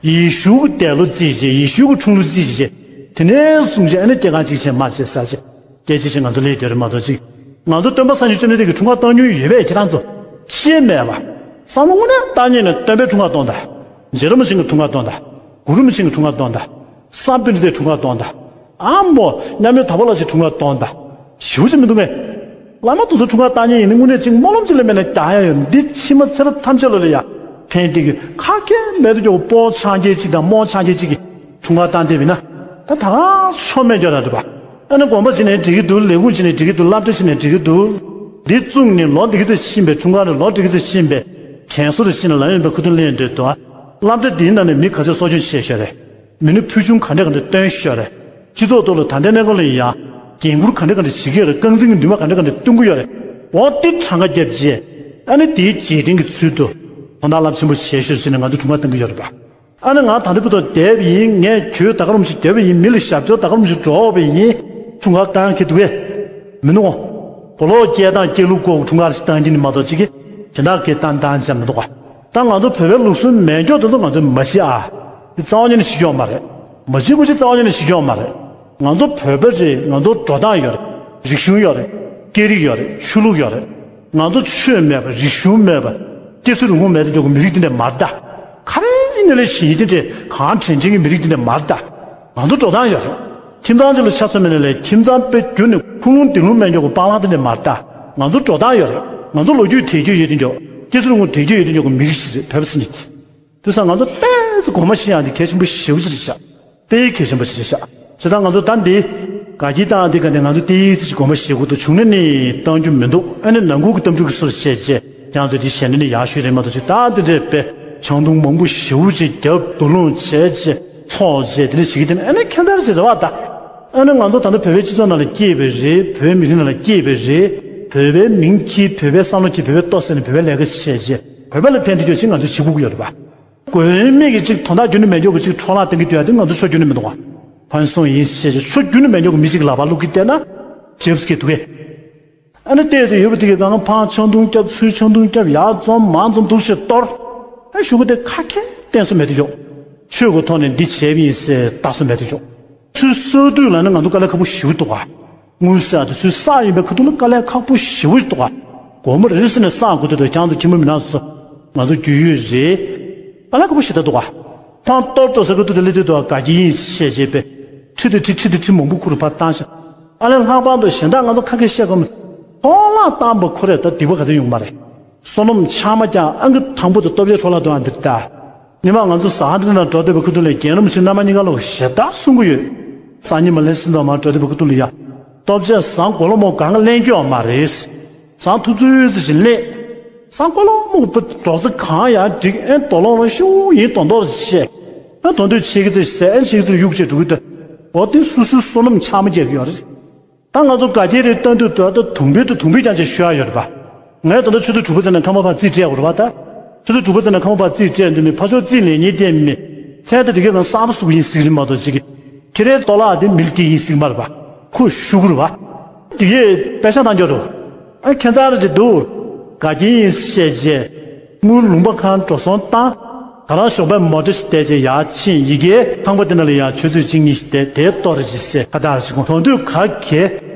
ཡེ་ཤུ་གི་འདས་ལོ་རྩིས་བྱས། ཡེ་ཤུ་གི་འཁྲུངས་ལོ་རྩིས་བྱས། དེ་ནས་བཟུང་བྱས་ཨ་ནི་སྐྱེས་སྐར་གཅིག་བྱས་མ་བྱས་ཟེར་བྱས། སྐད་ཆ་བྱས་ང་ཚོ་སླེབས་བསྡད་རེད་མ་གཏོགས་ཅིག་ང་ཚོ་སྟོན་པ་སངས་རྒྱས་བཅོམ་ལྡན་འདས་ཀྱི་འཁྲུངས་སྐར་བཏང་མྱོང་ཡོད་པས་ཁྱེད་རང་ཚོ། ཤེས་མེད་པ། བསམ་བློ་དངོས་གནས་བཏང་ཉིན་ནས་སྟོན་པའི་འཁྲུངས་སྐར་གཏོང་དང་། རྗེ་རིན་པོ་ཆེ་གི་འཁྲུངས་སྐར་གཏོང་དང་། གུ་རུ་རིན་པོ་ཆེ་གི་འཁྲུངས་སྐར་གཏོང་དང་། བསམ་འཕེལ་གྱི་འཁྲུངས་སྐར་གཏོང་དང་། ཨ་མོ་མཉམ་མེད་དྭགས་པོ་ལགས་ཀྱི་འཁྲུངས་སྐར་གཏོང་དང་། ཞེ་པོ་ཅིག་མི་འདུག་གས། བླ་མ་དེ་ཚོ་འཁྲུངས་སྐར་བཏང་ཉིན་ཡིན་ན་དངོས་གནས་ཅིག་སྨོན་ལམ་ཅིག་ལས་མེད་ན་རྒྱག་ཡ་ཡོད། འདི་ཕྱི་མ་ཚེ་རབས་ཐམས་ཅད་ལ་ལ་ཡ་ཕན་བདེ་གི་ཁ་སྐད་མེད་དུ་ཀྱོག་པོ་ཆང་རྐྱལ་ཅིག་དང་རྨོ་ཆང་རྐྱལ་ཅིག་གི་འཁྲུངས་སྐར་བཏང་བསྡད་པ་ཡིན་ན། ད་ད་ག་ཆོ་མེད་སྐྱོ་ར་རེད་པ། ཨ་ནི་དགོན་པ་བྱས་ནས་འགྲིག་གི་འདུག་ལས་ཁུངས་བྱས་ནས་འགྲིག་གི་འདུག་སློབ་གྲྭ་བྱས་ནས་འགྲིག་གི་འདུག་འདི་བཙུགས་ནས་ལོ་འདི་ག་ཚོད་ཕྱིན་པས། འཁྲུངས་སྐར་ནས་ལོ་འདི་ག་ཚོད་ཕྱིན་པས། དྲན་གསོ་རུ་ཕྱིན་ནས་ལམ་ཡོན་པའི་ཁ་ཐུག་ལེན་འདོད་དོ། སློབ་གྲྭ་འདིའི་ནང་ནས་མི་ག་ཚོད་གསོ་སྐྱོང་བྱས་ཤག་རེད། མི་ནུས་ཕུལ་བྱུང་ག་འདྲ་ག་འདྲ་བཏོན་ཤག་རེད། སྤྱི་ཚོགས་ཐོག་ལ་ད་ལྟའི་གནས་སྐབས་ལ་ཡང་འགན་འཁུར་ག་འདྲ་ག་འདྲ་བྱེད་ཀྱི་ཡོད་རེད། རྐང་འཛིན་གྱི་འདུན་མ་ག་འདྲ་ག་འདྲ་སྟོན་གྱི་ཡོད་རེད། འོ་དེ་གྲངས་ཀ་བརྒྱབ་རྗེས། ཨ་ནི་དེའི་རྗེས་དྲན་གྱི་ཚུལ་དུ་དོན་དག་རླབས་ཆེན་པོ་བྱས་ཤོག་ཟེར་ནས་ང་ཚོ་འཁྲུངས་སྐར་བཏང་གི་ཡོད་རེད་པ། ཨ་ནི་ང་ད་ལྟ་བར་དུ་བསྡད་པ་ཡིན། ངས་གྱོད་ད་ག་རུམ་ཞིག་བརྒྱབ་པ་ཡིན། མི་ལ་ཞབས་ཕྱི་ད་ག་རུམ་ཞིག་འགྲོ་བ་ཡིན། འཁྲུངས་སྐར་བཏང་གི་འདུག་གས། མི་འདུག་གོ་གོ་ལོག་སྐྱེས་དང་སྐྱེས་ལུགས་སྐོར་འཁྲུངས་སྐར་ཞིག་བཏང་གི་ནི་མ་གཏོགས་ཅིག་གི་དེ་འདྲ་གི་བཏང་བཏང་བྱས་མི་འདུག་ག་ད་ང་ཚོ་བོད་པའི་ལུགས་སྲོལ་མེད་སྐྱོ་དེ་ཚོ་ང་ཚོས་མ་བྱེད་ཨ། དེ་རྩ་བ་ཉིད་ནས་བྱེད་ཀྱི་ཡོད་མ་རེད། མ་བྱེད་དགོས་ཅིག་རྩ་བ་ཉིད་ནས་བྱེད་ཀྱི་ཡོད་མ་རེད། ང་ཚོ་བོད་པ་རེད། ང་ཚོ་འགྲོ་སྟངས་ཡོད་རེད། རིག་གཞུང་ཡོད་རེད། སྐད་རིགས་ཡོད་རེད། ཆོས་ལུགས་ཡོད་རེད། ང་ཚོ་ཆོས་མེད་པ། རིག་གཞུང་མེད་པ། སྐྱེ་ཚུལ་རིག་གཞུང་མེད་དུ་འགྲོ་གི་མི་རིགས་འདི་འདྲ་མ་རེད་ད། ག་རེ་ཡིན་ནའི་ལས་གཞི་ཡིན་དེ་འདྲ་གང་དྲན་དྲན་གྱི་མི་རིགས་འདི་འདྲ་མ་རེད་ད། ང་ཚོ་འགྲོ་སྟངས་ཡོད་རེད། ཁྱིམ་ཚང་གཅིག་ལ་ཆ་མཚོན་པ་ཡིན་ནའི་ལས་ཁྱིམ་ཚང་དཔེ་བསྒྱུར་ནས་ཁུངས་ལུང་བདེན་ལུང་མེད་འགྲོ་གི་སྤང་བླང་འདི་འདྲ་མ་རེད་ད། ང་ཚོ་འགྲོ་སྟངས་ཡོད་རེད། ང་ཚོ་ལོ་རྒྱུས་དེ་རྒྱུ་ཡོད་དུ་འགྲོ། སྐྱེ་ཚུལ་རིག་གཞུང་དེ་རྒྱུ་ཡོད་དུ་འགྲོ་གི་མི་རིགས་ཤིག་རེད། བོད་པ་ཟེར་མཁན་དེ། དེ་ས་ང་ཚོ་དཔེ་ཚོ་དགོངས་པ་བཞེས་ཡག་འདི་གལ་ཆེན་པོ་ཞེ་པོ་ཅིག་རེད་ཤག་དཔེ་གལ་ཆེན་པོ་ཞིག་རེད་ཤག་བྱས་ཙང་ང་ཚོ་ད་འདི་དགའ་སྐྱིད་བཏང་འདི་ག་ནས་ང་ཚོ་ཏོག་ཙམ་ཅིག་དགོངས་པ་བཞེས་དགོས་འདུག་བྱུང་ན་ནི་བཏང་རྒྱུ་མི་འདུག་ཨ་ནི་ནང་ཁུལ་གྱི་གཏམ་རྒྱུད་ཀྱི་སོར་བཤད་བྱས་ཀྱང་ཚོ་འདི་བཤད་ན་ནི་ཡག་ཤོས་རེད་མ་གཏོགས་ཅིག་ད་འདི་འདྲས་དཔེ་ཆང་འཐུང་མང་པོ་ཞེ་པོ་ཅིག་བརྒྱབ། རྡོ་སློང་བྱས་བྱས་ཚོགས་བྱས་དེ་འདྲ་བྱེད་ཀྱི་དེ་ནི་ཨ་ནི་ཁྱད་མཚར་ཅིག་རེད་བ་ད། ཨ་ནི་ང་ཚོ་ད་ལྟ་བོད་པའི་སྤྱི་ཚོགས་ནང་ལ་སྐྱེས་པ་རེད། བོད་མི་རིགས་ནང་ལ་སྐྱེས་པ་རེད། བོད་པའི་མིང་འཁྱེར། བོད་པའི་བསམ་བློ་འཁྱེར། བོད་པའི་ལྟོ་ཟས་ནས་བོད་པའི་ལས་ཀ་བྱས་བྱས་བོད་པ་ལ་ཕན་བདེ་ཅོག་ཅིག་ང་ཚོ་བྱེད་དགོས་ཀྱི་ཡོད་རེད་བ། མགོ་དབྱེ་མེད་ཀྱི་ཅིག་དོན་དག་རྒྱུན་ནས་མེད་ཀྱོག་གི་ཅིག་འཕྲོ་བརླག་གཏོང་གི་འདུག་ཡ་དེ་ང་ཚོ་ཆོ་རྒྱུན་ནས་མི་འདུག་ག་ཕན་སོང་ཡིན་ཞེས་ཆོ་རྒྱུན་ནས་མེད་ཀྱོག་གི་མི་ཅིག་ལག་པ་བླུག་གི་བལྟས་ན་ཇེབ་སི་ཀེ་འདུག་གས། ཨ་ནི་ལྟས་ཟེར་ཡོད་པ་དེ་གི་སྒང་ཕང་ཆང་འཐུང་སྐྱབས། ཚུར་ཆང་འཐུང་སྐྱབས། ཡར་འཛོམས་མར་འཛོམས་འདུག་ཞེས་གཏོར། ཨ་ཞུ་གི་དེ་ཁ་ཁེ་བསྟན་སོ་མེད་དུ་ཡོད། ཆོས་ཀྱི་ཐོག་ནས་འདི་བྱས་པ་ཡིན་ཟེར་ལྟ་སོ་མེད་དུ་ཡོད། ཚུར་གསོལ་དུས་ལ་ནི་ང་ཚོ་དཀའ་ལས་ཁག་པོ་ཞེ་པོ་འདུག་ག་དངུལ་ཟེར་ཡ་དེ་ཚུར་བསགས་ཡིན་པའི་ཁ་ཐུག་ལ་དཀའ་ལས་ཁག་པོ་ཞེ་པོ་ཞིག་འདུག་ག་སྒོར་མོ་རེ་རེ་ཟེར་ནས་བསགས་དགོས་དུས་དང་། ཁྱེད་རང་ཚོ་ཁྱིམ་པ་མི་ནག་ཚོ་ང་ཚོ་རྒྱུས་ཡོད་རེད། དཀའ་ལས་ཁག་པོ་ཞེ་དྲག་འདུག་ག་ཕང་གཏོར་གཏོར་ཟེར་གི་འདུག་དེ་སླེབས་དུས་དུ་དགའ་སྐྱིད་ཡིན་ཞེས་བྱས་པས་ཁྲི་དེ་ཁྲི་ཁྲི་དེ་ཁྲི་མང་པོ་ཁུར་ཕར་བཏང་ཤག་ཨ་ལས་ལྷག་པར་དུ་གཞན་དག་ང་ཚོ་ཁ་སྐད་བཤད་དགོས་མེད། ཕོ་ལགས་བཏང་པ་ཁོ་རེ་ད་སྡིག་པ་ག་ཚོད་ཡོང་མ་རེད། བསོད་ནམས་ཆགས་མ་རྐྱང་ཨང་ཀི་དང་པོ་དེ་སྟོབས་ཆེ་འཕྲོ་བརླག་འགྲོ་ཨ་འདིར་ལྟ། ཉི་མ་ང་ཚོ་ཟ་ཁང་འདི་ནང་འགྲོ་བསྡད་པའི་ཁུ་ཐུ་ལས་རྒན་རབས་ཆེ་རྣམ་པ་གཉིས་ཀ་ལོག་ཞེ་དྲག་གསུང་གི་ཡོད། སང་ཉིན་མ་ལེ་སི་འདྲ་མ་འགྲོ་བསྡད་པའི་ཁུ་ཐུ་ལ་ཡ། སྟོབས་ཆེ་ཟངས་གོ་ལོ་མོ་གང་ག་ལེན་རྒྱུ་ཡོད་མ་རེད། ཟངས་ཐུ་ཚུ་ཚུ་ཞིག་ལེན། ཟངས་གོ་ལོ་མོ་པུ་སྒྲོག་ཙེ་གང་ཡང་འགྲིག་ཨེ་དོ་ལོ་རང་ཤུ་ཡིན་དོ་དོ་རེ་བྱས། ཨེ་དོ་འདོད་ཆེ་གི་ཚེ་ཟས་ཨེ་ཆེ་གི་ཚེ་གཡུག་བྱས་འགྲོ་གི་འདུག་འོ་དེ་སུ་སུའི་བསོད་ནམས་ཆགས་མ་རྒྱག་གི་ཡོད་རེད། ད་ང་ཚོ་དགའ་སྐྱིད་རེ་བཏོན་དུས་དུ་ད་དུང་ཕུད་དུ་དུང་ཕུད་རྐྱང་ཅིག་ཤོད་ཡ་ཡོད་རེད་པ། ངས་ད་ལྟ་ཆུ་ཚོད་དྲུག་པ་ཙམ་ནས་ཁ་མ་ཕར་རྩིས་སྤྲད་དགོས་རེད་པ་ད། ཆུ་ཚོད་དྲུག་པ་ཙམ་ནས་ཁ་མ་ཕར་རྩིས་སྤྲད་འདི་ནི་ཕ་ཆོས་རྩིས་ལེན་མཁན་དེ་མི། ཚད་ད་དེ་གའི་ནང་གསར་པ་སུ་ཡིན་ཟིག་རེད་མ་གཏོགས་ཅིག་ཁྱེད་རའི་ལྟོ་ལག་དེ་མི་ལ་སྐྱེ་ཡིན་ཟིག་མ་རེད་པ། ཁོ་ཤུ་གུ་རེད་པ། དེ་གའི་པེ་ཤ་བཏང་རྒྱུ་རེད། ཨ་ཁྱད་མཚར་རེ་ཅིག་འདུག་དགའ་སྐྱིད་ཡིན་བཤད་རྗེས། དངུལ་ལུང་པ་ཁང་འགྲོ་སོང་བཏང་། ད་རང་ཞོགས་པའི་མོ་ཊ་ཞིག་བལྟས་རྗེས་ཡར་ཕྱིན། ཡི་གེའི་ཁང་པ་དེ་ནང་ལ་ཡང་ཆུ་ཚོད་གཅིག་གཉིས་ཤིག་བསྡད་དེ་ལྟོ་རེ་ཅིག་ཟས་ཁ་བཏགས་རེ་ཅིག་གོན། དོན་དུ་ག་གེ།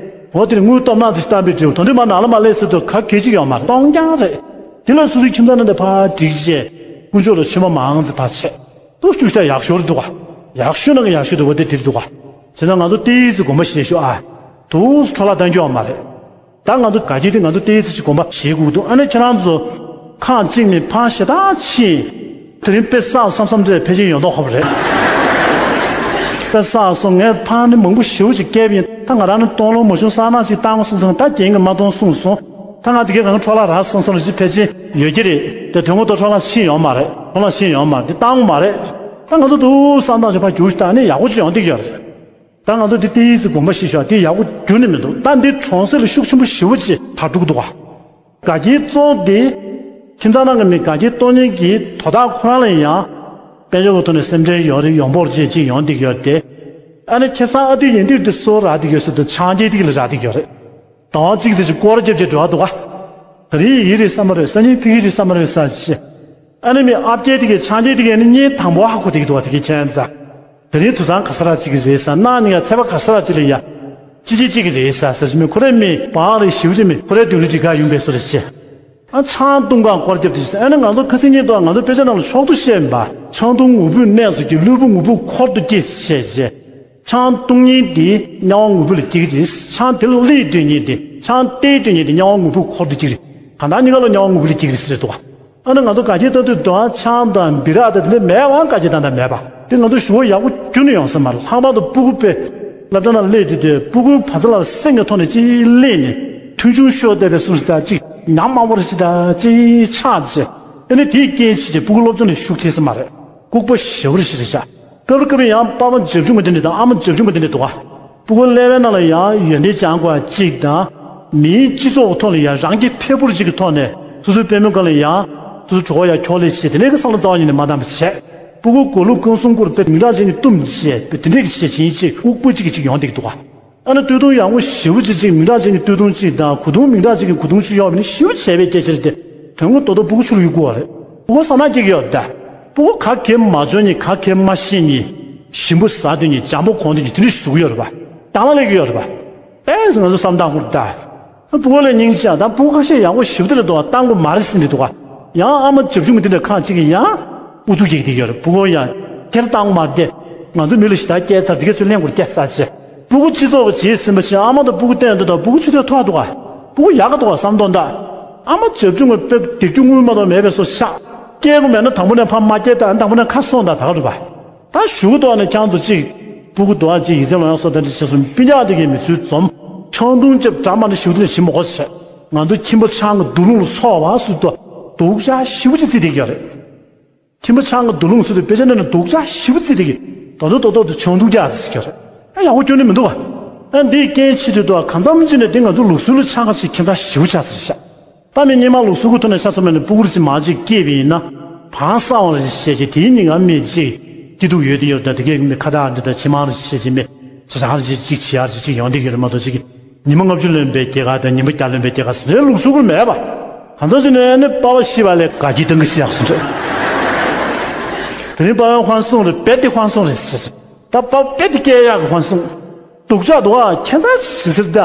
འོ་དེ་ནི་དངུལ་སྟོབས་ནག་ཅིག་བཏང་པའི་འབྲས་བུ་དོན་དུ་མ་ནང་ལ་མ་སླེབས་ཟེར་དུས་ག་གེ་ཅིག་ཡོད་མ་རེད། སྟོང་རྐྱང་རེད། དེ་ལ་སོ་སོའི་ཁྱིམ་ཚང་ནང་དུ་ཕར་བསྒྲིགས་རྗེས་དཀོན་མཆོག་ལ་མཆོད་མེ་མང་ཙམ་ཕར་བྱས། ཏོག་ཙམ་ཤུགས་ཡག་ཤོས་རེད་འདུག་ག་ཡག་ཤོས་ནང་གི་ཡག་ཤོས་འདུག་པ་དེ་དེ་རེད་འདུག་ག་བྱས་ཙང་ང་ཚོ་ཏོག་ཙམ་དགོངས་པ་བཞེས་ཤོག་ཨ། ཏོག་ཙམ་འཕྲོ་བརླག་གཏང་རྒྱུ་ཡོད་མ་རེད། ད་ང་ཚོ་དགའ་སྐྱིད་དེ་ང་ཚོ་ཏོག་ཙམ་ཞིག་དགོངས་པ་བཞེས་དགོས་འདུག་ཨ་ནི་ཁྱེད་རང་ཚོ་ཁག་གཅིག་ནས་ཕར་ཞེ་དྲག་ཕྱིན། དེ་རིང་དཔེ་བསགས་བསམ་བསམ་འདྲ་ཕལ་ཆེར་ཡོང་མདོག་ཁ་པོ་རེད། དཔེ་བསགས་སོང་། ངས་ཕར་ནི་མང་པོ་ཞེ་པོ་ཅིག་བསྐྱལ་བ་ཡིན། ད་ང་རང་ནི་གཏོང་ལོང་མ་བྱུང་། སང་ནངས་ཅིག་བཏང་གསུངས་སོང་། ད་རྒན་གྱིས་མ་གཏོང་གསུངས་སོང་། ད་ང་དེ་གའི་གང་འཕྲོ་བརླག་རག་སོང་སོང་ལ་ཅིག་ཕལ་ཆེར་ཡོད་ཀྱི་རེད་དེ། དོན་དངོས་ཐོག་འཕྲོ་བརླག་ཕྱིན་ཡོད་མ་རེད། འཕྲོ་བརླག་ཕྱིན་ཡོད་མ་རེད། འདི་བཏང་མ་རེད། ད་ང་ཚོ་འདུག་བསམ་སྟངས་ཅིག་ཕར་བསྒྱུར་ཞིག་བཏང་ནས་ཡག་པོ་ཅིག་ཡོང་བསྡད་ཀྱི་ཡོད་རེད། ད་ང་ཚོ་འདི་ཏོག་ཙམ་དགོངས་པ་བཞེས་ཤོག་དེ་ཡག་པོ་འགྱུར་ནི་མི་འདུག་ད་འདི་གྲོང་གསེབ་ལ་ཤུགས་ཆེན་པོ་ཞེ་པོ་ཅིག་དར་འགྲོ་གི་འདུག་ག་དགའ་སྐྱིད་གཙོ་བོ་དེ། ཁྱིམ་ཚང་ནང་གི་མི་དགའ་སྐྱིད་གཏོང་མཁན་གྱི་དོ་བདག་ཁོ་རང་ལ་ཡང་། དཔལ་འབྱོར་གྱི་ཐོག་ནས་སེམས་ཁྲལ་ཡོད་རེད། ཡོང་འབོར་བཅས་ཅིག་ཡོང་བསྡད་ཀྱི་ཡོད་དེ། ཨ་ནི་ཁེ་བཟང་ཨ་ཏི་ཡིན་དུས་དེ་སོ་རག་བསྡད་ཀྱི་ཡོད་ཟེར་དུས་ཆང་རྐྱལ་དེ་ག་ལ་རག་བསྡད་ཀྱི་ཡོད་རེད། དང་བ་གཅིག་ཙམ་ཞིག་སྐོར་ར་རྒྱབ་བྱས་འགྲོ་བ་འདུག་ག་དེ་རིང་ཡི་གེ་རེད་བསམ་པ་རེད། སང་ཉིན་ཕ་གི་རེད་བསམ་པ་རེད་ཟེར་བྱས། ཨ་ནི་མི་ཨ་ཕ་སྐད་དེ་གའི་ཆང་སྐྱལ་དེ་གའི་ནི་བརྙན་དང་པོ་ཧ་གོ་བསྡད་ཀྱི་འདུག་ག་དེ་གའི་ཁྱད་མཚར། དེ་རིང་དུད་ཚང་ག་ས་ར་གཅིག་རེད་ཟེར། གནངས་ཉིན་ཡང་ཚལ་པ་ག་ས་ར་གཅིག་ལ་ཡ། ཅི་ཅི་གཅིག་གི་རེད་ཟེར་ཟེར་གྱི་མི་ཁོ་རའི་མི་བང་རེ་ཞིབ་ཅིག་མི་ཁོ་རའི་དུས་ལུས་ཅིག་ག་ཡོང་པའི་སོ་རེ་བྱས། ཨ་ཆང་བཏུང་གང་སྐོར་རྒྱབ་དེ་ཟེར། ཨ་ནི་ང་ཚོ་ཁ་སང་ཉིན་དུ་ང་ཚོ་དཔེ་ཆ་ནང་ལ་ཕྱོགས་བསྡུ་བཤད་པ། ཆང་བཏུང་ངུ་འབོད་གནས་སུ་སྐྱེ། གློ་བུར་ངུ་འབོད་འཁོར་དུ་སྐྱེ་ཞེས་བཤད། ཆང་བཏུང་མཁན་དེ་དམྱལ་བ་ངུ་འབོད་ལ་སྐྱེ་གི་རེད། ཆང་དེ་ལ་སླེབས་སྡོད་མཁན་དེ། ཆང་སྟེར་སྡོད་མཁན་དེ་དམྱལ་བ་ངུ་འབོད་འཁོར་དུ་སྐྱེ་གི་རེད། གང་ལྟར་གཉིས་ཀ་ལ་དམྱལ་བ་ངུ་འབོད་ལ་སྐྱེ་གི་རེད་ཟེར་འདུག་ཨ་ནི་ང་ཚོ་དགའ་སྐྱིད་གཏོང་དུས་དུང་ཆང་དང་སྦི་རག་དང་དེ་འདྲ་མེད་པའང་དགའ་སྐྱིད་གཏོང་དང་མེད་པ་དེ་ང་ཚོ་ཞུ་བ་ཡག་པོ་ཁྱོན་ནས་ཡོང་ས་མ་རེད། ལྷག་པར་དུ་སྤུ་གུ་དཔེ་སློབ་གྲྭ་ནང་སླེབས་དུས་དུས་སྤུ་གུའི་བར་མཚམས་ལ་སེམས་ཀྱི་ཐོག་ནས་ཅིག་སླེབས་ནས་མཐུན་ཆུང་ཤོར་བསྡད་པའི་སུ་ཞིག་དང་ཅིག་ཉམས་དམའ་བོ་རེ་ཞིག་དང་ཅིག་ཆགས་བྱས། ཨ་ནི་དེའི་རྐྱེན་བྱས་ཀྱི་སྤུ་གུ་སློབ་སྦྱོང་ནས་ཤུགས་ཐེབས་ས་མ་རེད། ལྐུགས་པ་ཞེ་པོ་རེ་ཞིག་རེད་ཤག་སྐབས་རེ་སྐབས་རེ་ཡང་པ་ཕ་བྱབ་ཆུང་གི་འདི་འདྲ་དང་ཨ་མ་བྱབ་ཆུང་གི་འདི་འདྲ་འདུག་ག་སྤུ་གུ་ཀླད་པའི་ནང་ལ་ཡང་ཡོན་ཏན་སྦྱང་དགོས་པ་གཅིག་དང་། མིའི་སྤྱི་ཚོགས་ཐོག་ལ་ཡང་རང་གི་ཕེ་ཕུར་གཅིག་གི་ཐོག་ནས་སོ་སོའི་པུས་མོའི་སྒང་ལ་ཡང་སོ་སོའི་གྲོད་ཁོག་ཡང་འཁྱོག་ལེ་བྱས། དེ་ནས་ཀྱི་བསམ་བློ་རྩ་བ་ཉིད་ནས་མ་བཏང་བ་བྱས། སྤུ་གུ་མགོ་ལུས་རྐང་གསུམ་སྐོར་དཔེ་མིང་གྲགས་ཅན་གྱི་གཏུམ་བྱས། དཔེ་དེ་འདྲས་ཀྱི་བྱས་བྱིན་ཅིག་དབུགས་པོ་གཅིག་གི་གཅིག་ཡོང་བསྡད་ཀྱི་འདུག་ག་ཨ་ནི་སྟོད་ཐུང་ཡག་པོ་ཞེ་པོ་ཅིག་ཅིག་མིང་གྲགས་ཅན་གྱི་སྟོད་ཐུང་གཅིག་དང་གོས་ཐུང་མིང་གྲགས་ཅན་གྱི་གོས་ཐུང་གཅིག་གཡོགས་པ་ནི་ཞེ་པོ་བྱས་པའི་སྐད་ཆ་རེད་དེ། དོན་དངོས་རྡོག་རྡོག་སྤུ་གུ་ཆུ་ལ་གཡུག་དགོས་པ་རེད། སྤུ་གུ་ས་ནག་སྐྱེ་གི་ཡོད་ད། སྤུ་གུ་ག་གེ་མ་འཇོན་མཁན། ག་གེ་མ་ཤེས་མཁན། ཞིམ་པོ་ཟ་འདོད་མཁན། འཇམ་པོ་གོན་འདོད་མཁན། དེ་འདྲ་ཞིག་བཟོ་གི་ཡོད་རེད་པ། དང་བླངས་སླེབས་ཀྱི་ཡོད་རེད་པ། དཔེ་ང་ཚོ་བསམ་སྟངས་ཁུར་ད། སྤུ་གུ་ལ་སྙིང་རྗེ་ཡང་དང་སྤུ་གུ་ཁ་ཤས་ཡག་པོ་ཞེ་པོ་དེ་ལ་འདུག་བ། བཏང་དགོས་མ་རེད་ཟེར་འདི་འདུག་བ། ཡང་ཨ་མ་བྱབ་ཆུང་གི་འདི་འདྲ་ཁག་ཅིག་གིས་ཡང་ཨུ་ཚུགས་རྒྱག་གི་ཡོད་རེད། སྤུ་གུ་ཡང་ཁྱེར་བཏང་དགོས་མ་རེད་དེ། ང་ཚོ་མི་ལ་ཞེ་དྲག་སྐྱེལ་ཚར། འདི་ག་ཚོད་ལེན་དགོས་སྐྱེལ་ས་བྱས། སྤུ་གུ་སྤྱི་ཚོགས་ཀྱི་བྱེད་ཟིན་པ་བཞིན་ཨ་མ་དང་སྤུ་གུ་བསྟེན་འདུག་དང་སྤུ་གུ་ཆུ་ཚོད་ཐོག་འདུག་བ། སྤུ་གུ་ཡག་ག་འདུག་བ་བསམ་དོན་དག་ཨ་མ་བྱབ་ཆུང་གི་དཔེ་སྡིག་སྒྲིབ་དངུལ་མ་གཏོགས་མེད་པའི་བཟོ་ཆགས། སྐྱེལ་དགོས་མེད་ན་དང་པོ་ནས་ཕར་མ་སྐྱེལ་དང་། དང་པོ་ནས་ཁ་སོང་དང་ད་ག་རུ་བ། ད་གཞུག་གུ་ཐོག་ནས་ཁྱང་ཚོ་གཅིག་སྤུ་གུ་དོ་ཨ་གཅིག་ཡིག་ཚད་ལོ་ཡང་སོ་ད་འདྲ་བྱས་སོང་། སྤུན་ཀྱག་དེ་གའི་མི་ཚུལ་འཛོམས། ཆང་འཐུང་རྐྱབ་འདྲ་མ་འདྲ་ཞིབ་ཏུ་ནས་ཞིབ་མོ་གོ་བྱས། ང་ཚོ་ཁྱིམ་པ་ཆང་གི་དུག་རླུང་ལ་སོགས་པ་སུ་དོ་སྡུག་ཅག་ཞེ་པོ་ཅིག་བརྩིས་བསྡད་ཀྱི་ཡོད་རེད། ཁྱིམ་པ་ཆང་གི་དུག་རླུང་སུ་དེ་དཔེ་ཆ་ནང་ནས་སྡུག་ཅག་ཞེ་པོ་བརྩིས་བསྡད་ཀྱི། དོ་དོ་དོ་དོ་དོ་ཆང་འཐུང་རྒྱག་ཟེར་ཀྱི་རེད། ཨ་ཡག་པོ་ཁྱོན་ནས་མི་འདུག་ག་ཨ་འདིའི་རྐྱེན་ཆེ་དུས་དོ་གང་འཚམ་ཅིག་ནས་འདི་ང་ཚོ་ལུགས་སྲོལ་ལ་ཆགས་ཁ་ཞིག་ཁྱད་མཚར་ཞེ་པོ་ཆགས་ཟེར་ཤག་ད་མི་སྙེ་མ་ལུགས་སྲོལ་གི་ཐོག་ནས་ཆ་ཚང་མ་ནས་སྤུ་གུར་ཅིག་མ་ཅིག་སྐྱེས་པ་ཡིན་ན། བང་སང་བ་རེ་བྱས་བྱས་དེའི་ཉིན་ང་མི་ཅིག་སྐྱིད་སྡུག་ཡོད་དེ་ཡོད་ད། དེ་གའི་མི་ཁ་བཏགས་འདི་ད་ཕྱི་མང་རེ་བྱས་བྱས་མི་ཇ་ཆང་རེ་ཅིག་བྱེད་ཡག་རེ་ཅིག་ཡོང་བསྡད་ཡོད་རེད་མ་གཏོགས་ཅིག་ཉི་མ་ལྔ་བཅུ་ལོན་པའི་སྐྱེས་སྐར་དང་ཉི་མ་བརྒྱ་ལོན་པའི་སྐྱེས་སྐར་ཟེར་རེ་ལུགས་སྲོལ་གུར་མེད་པ། གང་ཚོད་ཅིག་ནས་ནི་པ་ཕ་ཤི་བ་ལས་དགའ་སྐྱིད་གཏོང་གི་ཤི་ཡག་སུ་འདྲ། དེ་རིང་པ་ཕའི་ཧོན་སུང་རེད། བེ་ཏི་ཧོན་སུང་རེད་ཟེར། ད་པ་བེ་ཏི་སྐྱེས་ཡག་གི་ཧོན་སུང་། སྡུག་ཅག་འདུག་ཨ། ཁྱད་མཚར་ཞིག་ཟེར་ད།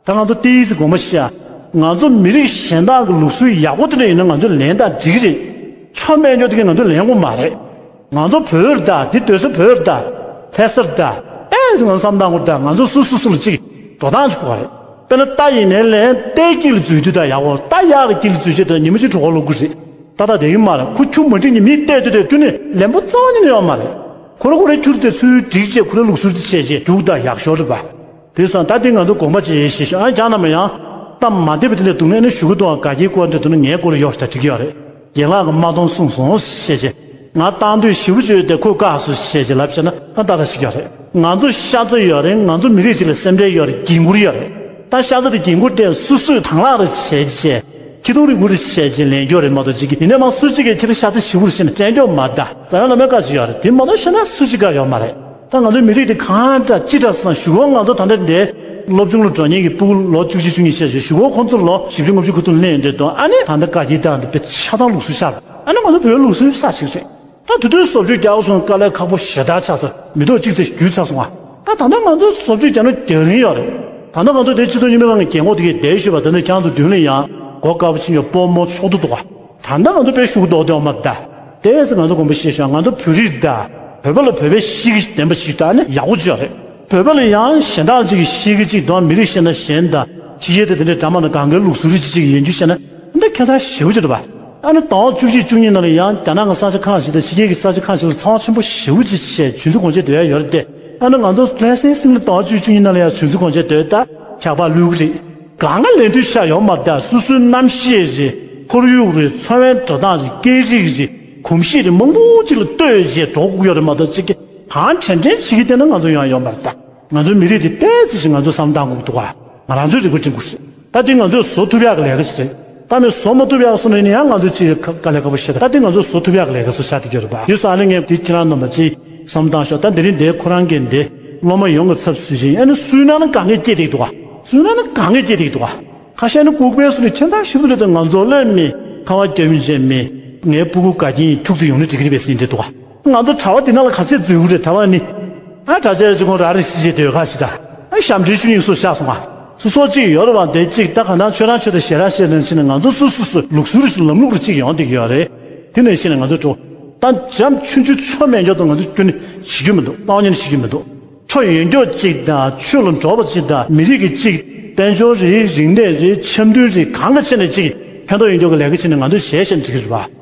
ད་ང་ཚོ་ཏི་ཡིས་དགོངས་པ་བཞེས་ཨ། ང་ཚོ་མི་རིགས་གཞན་དག་གི་ལུགས་སྲོལ་ཡག་པོ་དེ་འདྲ་ཡིན་ན་ང་ཚོས་ལེན་དང་འགྲིག་གི་རེད། ཆོ་མེད་འཇོག་དེ་གས་ང་ཚོས་ལེན་དགོས་མ་རེད། ང་ཚོ་བོད་རེད་ད། འདི་སྡོད་ས་བོད་རེད་ད། ལྷ་ས་རེད་ད། ཏོག་ཙམ་ང་ཚོ་བསམ་བཏང་དགོས་རེད་ད། ང་ཚོ་སོ་སོ་སོ་ལ་གཅིག་འགྲོ་སྟངས་ཅིག་དགོས་པ་རེད། དཔེར་ན་རྟ་ཡིན་ནའི་ལན་རྟའི་དཀྱིལ་ལ་འཛུལ་དུས་ད་ཡག་པོ། རྟ་གཡག་གི་དཀྱིལ་ལ་འཛུལ་བྱས་ད་ཉི་མ་གཅིག་གྲོད་ཁོག་ལོག་གི་རེད། ཏག་ཏག་བསྡད་ཀྱི་མ་རེད། ཁོ་ཁྱུ་མ་འགྲིག་ནས་མི་བལྟས་དུས་དེ་ཁྱོན་ནས་ལན་པོ་རྩ་བ་ཉིད་ནས་ཡོད་མ་རེད། ཁོ་ར་ཁོ་རའི་ཁྱུ་དེ་ཚུར་སྒྲིག་བྱས་ཁོ་རའི་ལུགས་སྲོལ་དེ་བྱས་བྱས་རྒྱུགས་དང་ཡག་ཤོས་རེད་པ། དེ་སོང་ད་དེ་ང་ཚོ་དགོངས་པ་བཞེས་ཞེས་ཞུ། ཨ་ཅག་རྣམས་ཡང་སྟབས་མ་བདེ་བ་དེ་འདྲ་འདུག་ན་ནི་གཞུག་གུ་དུའང་དགའ་སྐྱིད་སྐོར་འདྲ་འདུག་ན་ངའི་སྐོར་ལ་ཡོང་ཞིག་ད་འགྲིག་གི་ཡོད་རེད། རྒན་ལགས་ཀྱིས་མ་གཏོང་གསུངས་སོང་ཞེས་བྱས། ང་བཏང་འདོད་ཞེ་པོ་ཅིག་ཡོད་དེ་ཁོས་བཀག་སོང་ཞེས་བྱས་ལབ་བྱས་ན་ཨ་ཏག་ཏག་ཞིག་ཡོད་རེད། ང་ཚོ་ཤ་ཚ་ཡོད་རེད། ང་ཚོ་མི་རིགས་གཅིག་ལ་སེམས་ཁྲལ་ཡོད་རེད། འགན་འཁུར་ཡོད་རེད། ད་ཤ་ཚ་དེ་འགན་འཁུར་དེ་སོ་སོས་དང་བླངས་རེ་བྱས་བྱས། ཁྱི་ཐུང་རིགས་དགུ་རེ་བྱས་བྱས་ལེན་རྒྱུ་རེད་མ་གཏོགས་ཅིག་གི་ཡིན་ནའི་མ་སུ་གཅིག་གིས་ཁྱེད་རང་ཤ་ཚ་ཞེ་པོ་རེད་ཟེར་ནས་དྲན་རྒྱུ་མ་གདའ། རྩ་བའི་བླ་མའི་བཀའ་ཅིག་ཡོད་རེད། དེ་མ་གཏོགས་གཞན་དག་སུ་གཅིག་བཀག་ཡོད་མ་རེད། ད་ང་ཚོའི་མི་རིགས་དེ་གང་འདྲ་ཅི་འདྲ་སང་གཞུག་གུ་ང་ཚོ་ད་ལྟ་འདི་སློབ་ཆུང་ལ་འགྲོ་མཁན་གྱི་སྤུ་གུ་ལོ་བཅུ་གཅིག་བཅུ་གཉིས་བཤད་བྱས་གཞུག་གུ་ཁོང་ཚོ་ལོ་བཞི་བཅུ་ལྔ་བཅུ་ཁུ་ཐུག་སླེབས་ཡོང་དུས་དང་ཨ་ནི་ད་ལྟ་དགའ་སྐྱིད་དང་དཔེ་ཆ་ཚང་ལུགས་སྲོལ་ཤར། ཨ་ནི་ང་ཚོ་བོད་ལུགས་སྲོལ་ས་ཞིག་རེད། ད་དེ་དུས་བཟོ་བཅོས་རྒྱག་སོང་དཀའ་ལས་ཁག་པོ་ཞེ་དྲག་ཆགས་སོང་། མི་ཐོག་གཅིག་ཙམ་བརྒྱུད་ཚར་སོང་ང་། ད་ད་ལྟ་ང་ཚོ་བཟོ་བཅོས་རྒྱག་ན་རྒྱག་གིན་ཡོད་རེད། ད་ལྟ་ང་ཚོ་དེ་སྤྱི་ཚོགས་རྙིང་པའི་ཁང་གི་རྒན་གོག་དེ་གས་བསྡད་ཤོད་པ། ད་ནི་ཁྱང་ཚོ་མདུན་ལ་ཡང་གོ་དཀར་པོ་ཕྱིན་ཡོད་སྤོ་མོ་ཕྱོགས་བསྡུ་འདུག་ག་ད་ལྟ་ང་ཚོ་དཔེ་ཤུགས་རྡོག་རྡོག་མ་ད། དེ་ཡས་ང་ཚོ་དགོངས་པ་བཞེས་ཤོག་ང་ཚོ་བོད་རིགས་ད། བོད་པ་ལ་བོད་པའི་གཤིས་ཀྱི་བདེན་པ་ཞིག་ད་ནི་ཡག་པོ་ཅིག་ཡོད་རེད། བོད་པ་ལ་ཡང་གཞན་དག་ཅིག་གི་གཤིས་ཀྱི་གཅིག་དང་མི་རིགས་གཞན་དང་གཞན་དང་ཕྱི་རྒྱལ་དེ་དེ་འདྲའི་འདྲ་མ་དང་གང་གའི་ལུགས་སྲོལ་རིགས་གཅིག་ཡིན་རྒྱུ་བཤད་ན་འདི་ཁྱད་མཚར་ཞེ་པོ་ཅིག་རེད་པ། ཨ་ནི་ཟླ་བ་བཅུ་གཅིག་བཅུ་གཉིས་ནང་ལ་ཡང་རྒྱ་ནག་གི་ས་ཆ་ཁག་ཞིག་དང་ཕྱི་རྒྱལ་གྱི་ས་ཆ་ཁག་ཞིག་ལ་ཚ་བ་ཆེན་པོ་ཞེ་པོ་ཅིག་བྱས་ཆུ་འཛིན་གོང་ཆེན་སྡོད་ཡ་ཡོད་རེད་དེ། ཨ་ནི་ང་ཚོ་ལྷ་སའི་སིང་ལ་ཟླ་བ་བཅུ་གཅིག་བཅུ་གཉིས་ནང་ལ་ཡང་ཆུ་འཛིན་གོང་ཆེན་སྡོད་ད་འཁྱག་པ་བླུག་གི་རེད། གང་ག་ལེན་དུས་ཤ་ཡོང་མ་ད། སོ་སོའི་རྣམ་ཤེས་རེད། ཁོར་ཡུག་རེད། འཚོ་བའི་འགྲོ་སྟངས་རེད། སྐད་རིགས་རེད། གོམས་གཤིས་རེད། མང་པོ་ཅིག་ལ་ལྟོས་བྱས་འགྲོ་དགོས་ཡོད་རེད་མ་གཏོགས་ཅིག་གི་གང་དྲན་དྲན་བྱེད་ཀྱི་བསྡད་ན་ང་ཚོ་ཡོང་ཡ་ཡོད་མ་རེད་ད། ང་ཚོའི་མི་རིགས་དེ་ཏོག་ཙམ་ཞིག་ང་ཚོས་བསམ་བློ་བཏང་དགོས་ཀྱི་འདུག་ག་ང་རང་ཚོའི་རེ་སྒུག་ཅིག་དགོས་རེད། ད་དེ་ང་ཚོས་བཟོ་ཐུབ་ཡག་གི་ལས་ཀ་ཞིག་རེད། ད་མི་བཟོ་མ་ཐུབ་ཡག་སོང་ན་ཡང་ང་ཚོས་ཅིག་དཀའ་ལས་ཁག་པོ་བཤད། ད་དེ་ང་ཚོས་བཟོ་ཐུབ་ཡག་གི་ལས་ཀ་བཟོ་བཞག་བསྡད་ཀྱི་ཡོད་རེད་པ། དེ་སོང་ཨ་ནི་ངས་དེ་ཁྱེད་རང་རྣམ་པ་ཅིག་བསམ་བློ་བཏང་ཤོག་ད་དེ་རིང་འདིར་ཁོ་རང་གིས་འདི་སློབ་མ་ཡོངས་ཀྱི་ཚབ་བཟོས་ཤིང་། ཨ་ནི་སུན་སྣང་ན་དཀའ་ངལ་སྐྱེས་བསྡད་ཀྱི་འདུག་ག་སུན་སྣང་ན་དཀའ་ངལ་སྐྱེས་བསྡད་ཀྱི་འདུག་ག་ཁ་ཤས་ནི་ལྐུགས་པའི་སུ་ནི་ཁྱད་མཚར་ཞིག་ཏུ་ལས་དང་ང་ཚོ་ལས་མི་ཁ་བ་རྒྱབ་མི་བྱེད་མི་ངའི་སྤུ་གུ་དགའ་སྐྱིད་ཁྱུག་ཙམ་ཡོང་ནི་འགྲིག་གི་རེད་པས་ཟེར་འདྲ་འདུག་ག་ང་ཚོ་གྲྭ་པ་འདི་ནང་ལ་ག་ཚད་འཛུལ་གི་རེད། གྲྭ་པ་ནི་ཨ་གྲྭ་ཆས་ཅིག་ཁོང་ར་རེ་སི་བྱེད་སྡོད་ཁ་ཞིག་ད་ཨ་ཞབས་འདྲེན་ཞུ་ཡིན་སུ་བཞག་སོང་ང་། སུ་སོགས་ཅིག་ཡོད་རེད་བ། འདི་གཅིག་ད་ག་ནང་ཆོས་རང་ཆོས་དང་ཞེ་རང་ཞེ་རང་ཕྱིན་ནས་ང་ཚོ་སུ་སུ་སུ་ལུགས་སྲོལ་ཞིག་ལམ་ལུགས་རེ་གཅིག་ཡོང་བསྡད་ཀྱི་ཡོད་རེད། དེ་ནས་ཕྱིན་ནས་ང་ཚོ་འགྲོ་ད་འཇམ་ཆུང་ཆུང་ཆོ་མེད་མཁན་དུ་ང་ཚོ་ཁྱོན་ནས་བྱེད་རྒྱུ་མི་འདུག་སྤང་ཉན་བྱེད་རྒྱུ་མི་འདུག་ཆོ་ཡོད་མཁན་གཅིག་དང་ཆོས་ལ་འགྲོ་བ་གཅིག་དང་མི་རིགས་ཀྱི་གཅིག་དཔལ་འབྱོར་རེད། རིག་གནས་རེད། འཆམ་མཐུན་རེད། གང་ག་ཆེ་ནས་གཅིག་ཕན་ཐོགས་ཡོད་མཁན་གྱི་ལས་ཀ་བྱས་ནས་ང་ཚོས་བྱས་བཞིན་འགྲིག་གི་རེད་བ།